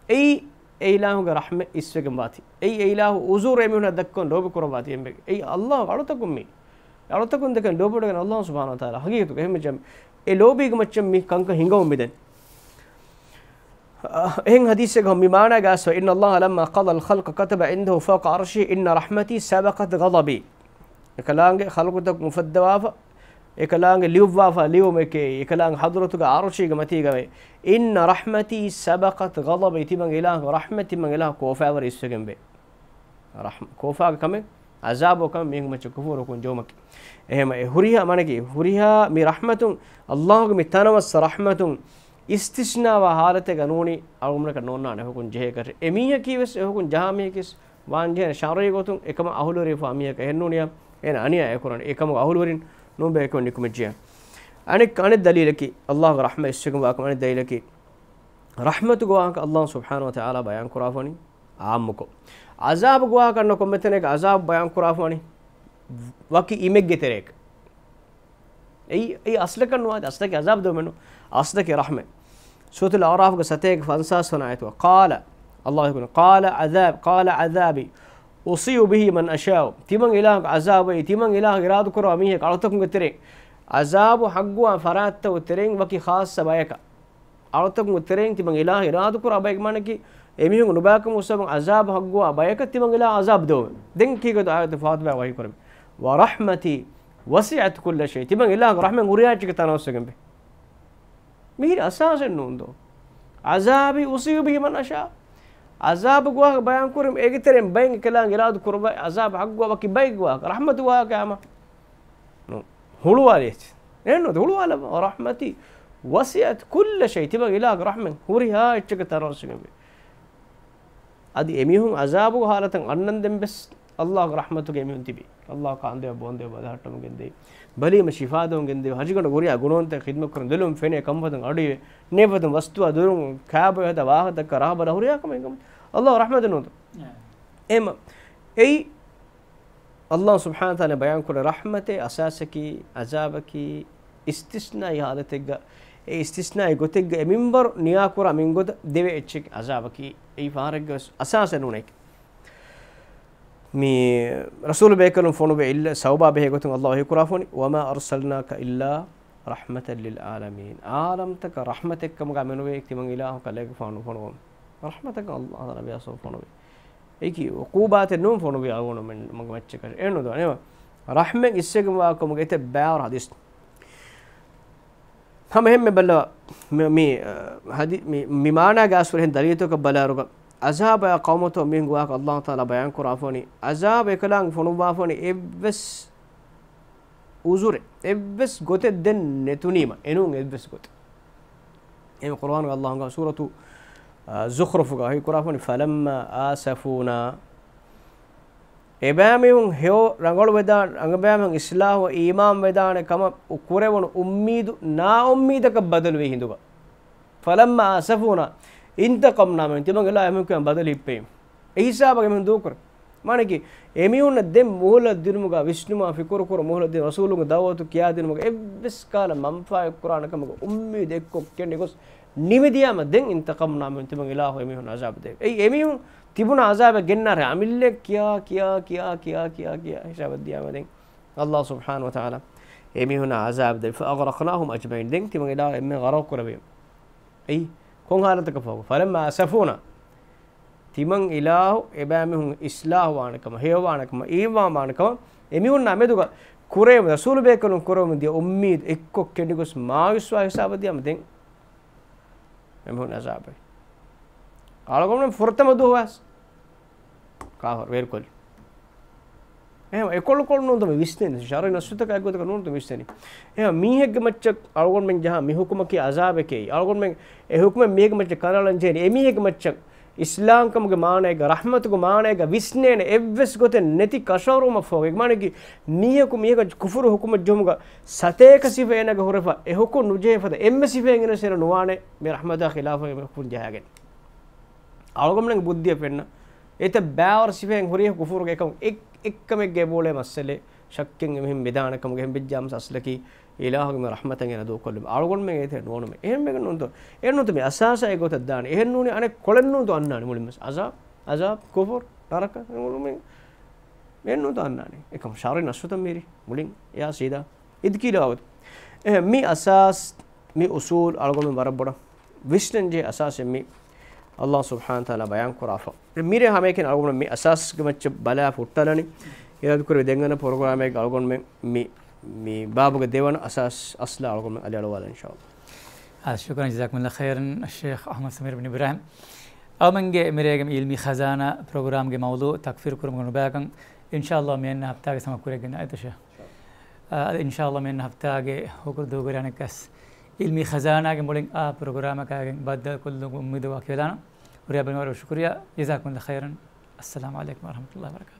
އެއީ އެ އިލާހުގެ ރަޙްމަތް އިސްވެގެން ވާތީ. އެއީ އެ އިލާހު އުޒުރު އެމީހުންނަށް ދައްކަން ލޯބި ކުރައްވާތީ އެނބެ. އެއީ އަލްލާހު އަޅުތަކުން މީ. އަޅުތަކުން ދެކެން ލޯބިވެގެން އަލްލާހު ސުބްޙާނަހު ވަތަޢާލާ ހަގީގަތުގަ އެހެން މި ޖަމް-، އެ ލޯބީގެ މައްޗަށް މި ކަންކަން ހިނގަމުން މިދަނީ. އަ، އެހެން ހަދީސެއްގަ މި މާނާގަ އައިސްފަ، إن الله لما قضى الخلق كتب عنده فوق عرشه إن رحمتي سبقت غضبي. އެކަލާނގެ ޚަލްޤުތައް އުފައްދަވާފަ، އެކަލާނގެ ލިޔުއްވާފަ ލިޔުމެކޭ، އެކަލާނގެ ޙަޟްރަތުގަ ޢަރުޝީގެ މަތީގަވޭ. إن رحمتي سبقت غضبي، ތިމަން އިލާހު ރަޙްމަތް ތިމަން އިލާހު ކޯފާވަރި އިސްވެގެންވޭ. ރަޙްމަ-، ކޯފާގެ ކަމެއް، ޢަޒާބު ކަމެއް މީހުން މައްޗަށް ކުފުރުކުން ޖެހުމަކީ. އެހެމަ އެ ހުރިހާ މާނައަކީ، ހުރިހާ މި ރަޙްމަތުން، އަލްލާހުގެ މި ތަނަވަސް ރަޙްމަތުން އިސްތިސްނާވާ ޙާލަތެއްގަ ނޫނީ އަޅުގަނޑަކަށް ނޯންނާނެ އެހުކުން ޖެހޭކަށް. އެ މީހަކީ ވެސް އެހުކުން ޖަހާ މީހަކީ ވެސް ވާންޖެހޭނެ ޝަރުޢީ ގޮތުން އެކަމަށް އަހުލުވެރިވެފާ މީހަކަށް އެހެންނޫނިއްޔާ އޭނަ އަނިޔާ އެކުރަނީ. އެކަމަށް އަހުލުވެރިން ނޫން ބޭކަމެއް ނިކުމެއްޖެޔާ. އަނެއް، އަނެއް ދަލީލަކީ، އަލްލާހުގެ ރަޙްމަތް އިސްވެގެންވާކަމަށް އަނެއް ދަލީލަކީ، ރަޙްމަތުގެ ވާހަކަ އަލްލާހު ސުބްޙާނަހު ވަތަޢާލާ ބަޔާންކުރާފަނީ އާއްމުކޮށް. ޢަޒާބުގެ ވާހަކަ ކޮންމެ ތަނެއްގަ ޢަޒާބު ބަޔާންކުރާފަނީ ވަކި އިމެއްގެ ތެރޭގަ. އެއީ، އެއީ އަސްލަކަށް ނުވާތީ، އަސްލަކީ ޢަޒާބު ދެވުމެއް ނޫން. އަސްލަކީ ރަޙްމަތް. ސޫރަތުލް އަޢުރާފްގެ ސަތޭކަ ފަންސާސް ވަނަ އާޔަތުގަ، قال، އަލްލާހު ކުރިން، قال عذاب، قال عذابي أصيب به من أشاء. ތިމަން އިލާހުގެ ޢަޒާބައީ، ތިމަން އިލާހު އިރާދަކުރާ މީހަކަށް އަޅުތަކުންގެ ތެރެއިން ޢަޒާބު ޙައްޤުވާ ފަރާތްތަކުގެ ތެރެއިން ވަކި ޚާއްޞަ ބަޔަކަށް. އަޅުތަކުންގެ ތެރެއިން ތިމަން އިލާހު އިރާދަކުރާ ބަޔަކަށް މާނައަކީ، އެމީހުން ނުބައިކަމުގެ ސަބަބުން ޢަޒާބު ޙައްޤުވާ ބަޔަކަށް ތިމަން އިލާހު ޢަޒާބު ދެވެ. ދެން ކީކޭތޯ އާޔަތު ފާތުބާ ވަޙީ ކުރެވި. ورحمتي وسعت كل شيء. ތިމަން އިލާހުގެ ރަޙްމަތް ހުރިހާ އެއްޗެއްގެ ތަނަވަސްވެގެންވޭ. މިހިރީ އަސާސެއް ނޫންދޯ؟ عذابي أصيب به من أشاء. ޢަޒާބުގެ ވާހަކަ ބަޔާންކުރީމަ އޭގެ ތެރެއިން ބައެއް އެކަލާނގެ އިރާދަ ކުރައްވާ ޢަޒާބު ޙައްޤުވާ ވަކި ބައެއްގެ ވާހަކަ. ރަޙްމަތު ވާހަކަ އާއްމު. ނޫން. ހުޅުވާލި އެއްޗެއް. އެހެންނޫން ހުޅުވާލައްވާ. ورحمتي وسعت كل شيء. ތިމަން އިލާހުގެ ރަޙްމަތް ހުރިހާ އެއްޗެއްގެ ތަނަވަސްވެގެންވޭ. އަދި އެމީހުން ޢަޒާބުގެ ޙާލަތަށް އަންނަންދެން ވެސް އަލްލާހުގެ ރަޙްމަތުގަ އެމީހުން ތިބީ. އަލްލާހު ކާންދެވޭ ބޯންދެވޭ ބަލަހައްޓަމުން ގެންދެވީ. ބަލީމަ ޝިފާދެމުން ގެންދެވީ. ހަށިގަނޑު ހުރިހާ ގުނަވަންތައް ޚިދްމަތްކުރަން ދެލޮލުން ފެނޭ ކަންފަތުން އަޑުއިވޭ. ނޭފަތުން ވަސްތުވާ ދުރުން ކާބޮއެ ހަދާ ވާހަކަ ދައްކާ ރާ ބަލާ ހުރިހާ ކަމެއް އެކަމަށް އަލްލާހުގެ ރަޙްމަތު ނޫންތޯ؟ އެހެމަ އެއީ އަލްލާހު ސުބްޙާނަހު ވަތަޢާލާ ބަޔާންކުރޭ ރަޙްމަތެއް އަސާސަކީ، ޢަޒާބަކީ، އިސްތިސްނާއީ ޙާލަތެއްގަ، އެ އިސްތިސްނާއީ ގޮތެއްގަ އެ މިންވަރު ނިޔާކުރާ މިންގޮތަށް ދެވޭ އެއްޗެއް ޢަޒާބަކީ، އެއީ ފަހަރެއްގަ ވެސް އަސާސެއް ނޫނޭ. މި ރަސޫލު ބޭކަލުން ފޮނުވި ޢިއްލަތް ސަބަބާ ބެހޭ ގޮތުން އަލްލާހު ވަޙީ ކުރާފަނީ، وما أرسلناك إلا رحمة للعالمين. ޢާލަމްތަކަށް ރަޙްމަތެއްކަމުގަ މެނުވޭ ތިމަން އިލާހު ކަލޭގެފާނު ފޮނުވަމުން. ރަޙްމަތަކަށް އަލްލާހު ތަޢާލާ ނަބިއްޔާ ސަބަބު ފޮނުވި. އެއީކީ ޢުޤޫބާތެއް ނޫން ފޮނުވި އަޅުގަނޑުމެން މަގު މައްޗަކަށް. އެހެންނު ދޯ؟ އެހެން ރަޙްމަތް އިސްވެގެންވާ ކަމުގެ އެތައް ބައިވަރު ޙަދީޘް. ހަމަ އެހެންމެ ބައްލަވާ، މި، މި، އަ، ޙަދީ-، މި، މި މާނާގެ އަސްލު އެހެން ދަލީލުތަކަށް ބަލާއިރުގަ، ޢަޒާބާ ޤައުމުތައް މީހުންގެ ވާހަކަ އަލްލާހު ތަޢާލާ ބަޔާން ކުރާފަނީ، ޢަޒާބު އެކަލާނގެ ފޮނުއްވާފަނީ އެއްވެސް ޢުޛުރެއް، އެއްވެސް ގޮތެއް ދެން ނެތުނީމަ، އެނޫން އެއްވެސް ގޮތެއް. އެހެން ޤުރުއާނުގަ އަލްލާހު ސޫރަތު، އާ، ޒުޚްރުފުގަ ވަޙީ ކުރާފަނީ، فلما آسفونا. އެބައިމީހުން ހެޔޮ ރަނގަޅު ވެދާނެ، އަނެއްބައިމީހުން އިޞްލާޙު އީމާން ވެދާނެ ކަމަށް ކުރެވުނު އުއްމީދު ނާއުއްމީދަކަށް ބަދަލުވި ހިނދުގަ. فلما آسفونا انتقمنا منهم. ތިމަން އިލާހު އެމީހުން ބަދަލު ހިއްޕެވީމަ. އެ ހިސާބަށް އެމީހުން ދޫކުރޭ. މާނައަކީ، އެމީހުންނަށް ދެން މުހުލަތް ދިނުމުގަ ވިސްނުމާ ފިކުރުކުރު މުހުލަތް ދިނުމުގަ ރަސޫލުންގެ ދަޢުވަތު ކިޔާދިނުމުގަ އެއްވެސް ކަހަލަ މަންފާއެއް ކުރާނެ ކަމުގެ އުއްމީދެއް އެއްކޮށް ކެނޑިގޮސް ނިމިދިޔާމަ ދެން انتقمنا منهم ތިމަން އިލާހު އެމީހުން ޢަޒާބު ދޭ. އެއީ އެމީހުން ތިބުނަ ޢަޒާބެއް ގެންނާރޭ އަމިއްލައަށް ކިޔާ، ކިޔާ، ކިޔާ، ކިޔާ، ކިޔާ ހިސާބަށް ދިޔާމަ ދެން އަލްލާހު ސުބްޙާނަހު ވަތަޢާލާ އެމީހުންނަށް ޢަޒާބު ދެއްވި. فأغرقناهم أجمعين. ދެން ތިމަން އިލާހު އެންމެ ޣަރަޤު ކުރެވި. އެއީ ކޮން ޙާލަތަކަށް ފަހު؟ فلما آسفونا. ތިމަން އިލާހު އެބައިމީހުން އިޞްލާޙުވާނެ ކަމަށް، ހެޔޮވާނެ ކަމަށް، އީމާންވާނެ ކަމަށް އެމީހުންނާ މެދުގަ ކުރެވުނު، ރަސޫލު ބޭކަލުން ކުރެވުމުން ދިޔަ އުއްމީދު އެއްކޮށް ކެނޑިގޮސް މާ ވިސްވާ ހިސާބަށް ދިޔާމަ ދެން އެމީހުން ޢަޒާބު. އަޅުގަނޑުމެން ފުރަތަމަ ދުވަހު ވެސް ކާފަރު ވޭރުކޮށްލި. އެހެން އެކޮޅުކޮޅު ނޫން ތަ މި ވިސްނެނީ. ޝަރުޢީ ނައްޞުތަކާ އެއްގޮތަކަށް ނޫން ތަ މި ވިސްނެނީ. އެހެން މީހެއްގެ މައްޗަށް އަޅުގަނޑުމެން ޖަހާ މި ޙުކުމަކީ ޢަޒާބެކޭ. އަޅުގަނޑުމެން އެ ޙުކުމެއް މީހެއްގެ މައްޗަށް ކަނޑައަޅަން ޖެހޭނީ. އެމީހެއްގެ މައްޗަށް އިސްލާމްކަމުގެ މާނައިގަ، ރަޙްމަތުގެ މާނައިގަ ވިސްނޭނެ އެއްވެސް ގޮތެއް ނެތި ކަށަވަރުވުމަށްފަހު. އޭގެ މާނައަކީ މީހަކު މީހަކަށް ކުފުރު ޙުކުމެއް ޖެހުމުގަ ސަތޭކަ ސިފަ އޭނާގެ ހުރެފަ އެ ޙުކުމް ނުޖެހޭ ފަދަ އެންމެ ސިފައެއް އިނަސް އޭނަ ނުވާނެ މި ރަޙްމަތާ ޚިލާފަށް އެ ޙުކުމް ޖަހާގެން. އަޅުގަނޑުމެންގެ ބުއްދިއަށް ފެންނަ އެތައް ބައިވަރު ސިފައެއް ހުރި ކުފުރުގެ އެކަމަކު އެއް-، އެއްކަމެއްގެ ބޯޅެ މައްސަލެ ޝައްކެއް އެމީހުން މިދާނެ ކަމުގެ އެހެން ވެއްޖާމަސް އަސްލަކީ އިލާހުގެ މި ރަޙްމަތަށް އޭނަ ދޫކޮށްލުމެއް. އަޅުގަނޑުމެން އޭތެރެ ނޯނުމެއް. އެހެން ވެގެން ނޫންތޯ. އެހެން ނޫންތޯ މި އަސާސާ އެގޮތަށް ދާނެ. އެހެން ނޫނީ އަނެއްކޮޅެއް ނޫންތޯ އަންނާނެ މުޅިން ވެސް. އަޒާބް، އަޒާބް، ކުފުރު، ނަރަކަ، މުޅިން އެހެން ނޫންތޯ އަންނާނެ. އެކަމަ ޝަރުޢީ ނައްޞުތައް މީރި މުޅިން އެއާ ސީދާ އިދިކީލާ ވަގުތު. އެހެން މި އަސާސް، މި އުސޫލް އަޅުގަނޑު ވަރަށް ބޮޑަށް ވިސްނަންޖެހޭ އަސާސެއް މި އަﷲ ސުބްޙާނަހޫ ވަތަޢާލާ ބަޔާން ކުރާފަ. މިރޭ ހަމައެކަނި އަޅުގަނޑު މި އަސާސްގެ މައްޗަށް ބަލާ ހުއްޓާލަނީ. އިރާދަކުރެއްވި ދެން އަންނަ ޕްރޮގްރާމެއްގަ އަޅުގަނޑުމެން މި، މި ބާބުގެ ދެވަނަ އަސާސް އަސްލާ އަޅުގަނޑުމެން އަލިއަޅުވާލަން އިންޝާﷲ. އާ، ޝުކުރަން، ޖަޒާކުމުﷲ ޚައިރަން ޝޭޚް އަޙްމަދު ސަމީރު ބިން އިބްރާހިމް. އަޅުގަނޑުމެންގެ މިރޭގެ މި ޢިލްމީ ޚަޒާނާ ޕްރޮގްރާމްގެ މައުޟޫޢު ތަކްފީރު ކުރުމުގެ ނުބައިކަން އިންޝާﷲ މި އަންނަ ހަފްތާގެ ސަމަ ކުރެއްގެން އައިތަށެ. އާ، އަދި އިންޝާﷲ މި އަންނަ ހަފްތާގެ ހުކުރު ދޫކުރާނެ އެއްކަސް ޢިލްމީ ޚަޒާނާގެ މުޅިން އާ ޕްރޮގްރާމަކާގެން ބައްދަލުކޮށްލުމުގެ އުއްމީދު ވަކިވެލާނަން. ހުރިހާ ބައިމީހުންނަށް ޝުކުރިއްޔާ. ޖަޒާކުމުﷲ ޚައިރަން. އައްސަލާމު ޢަލައިކުމް ވަރަޙްމަތުﷲ ވަބަރަކާތުހު.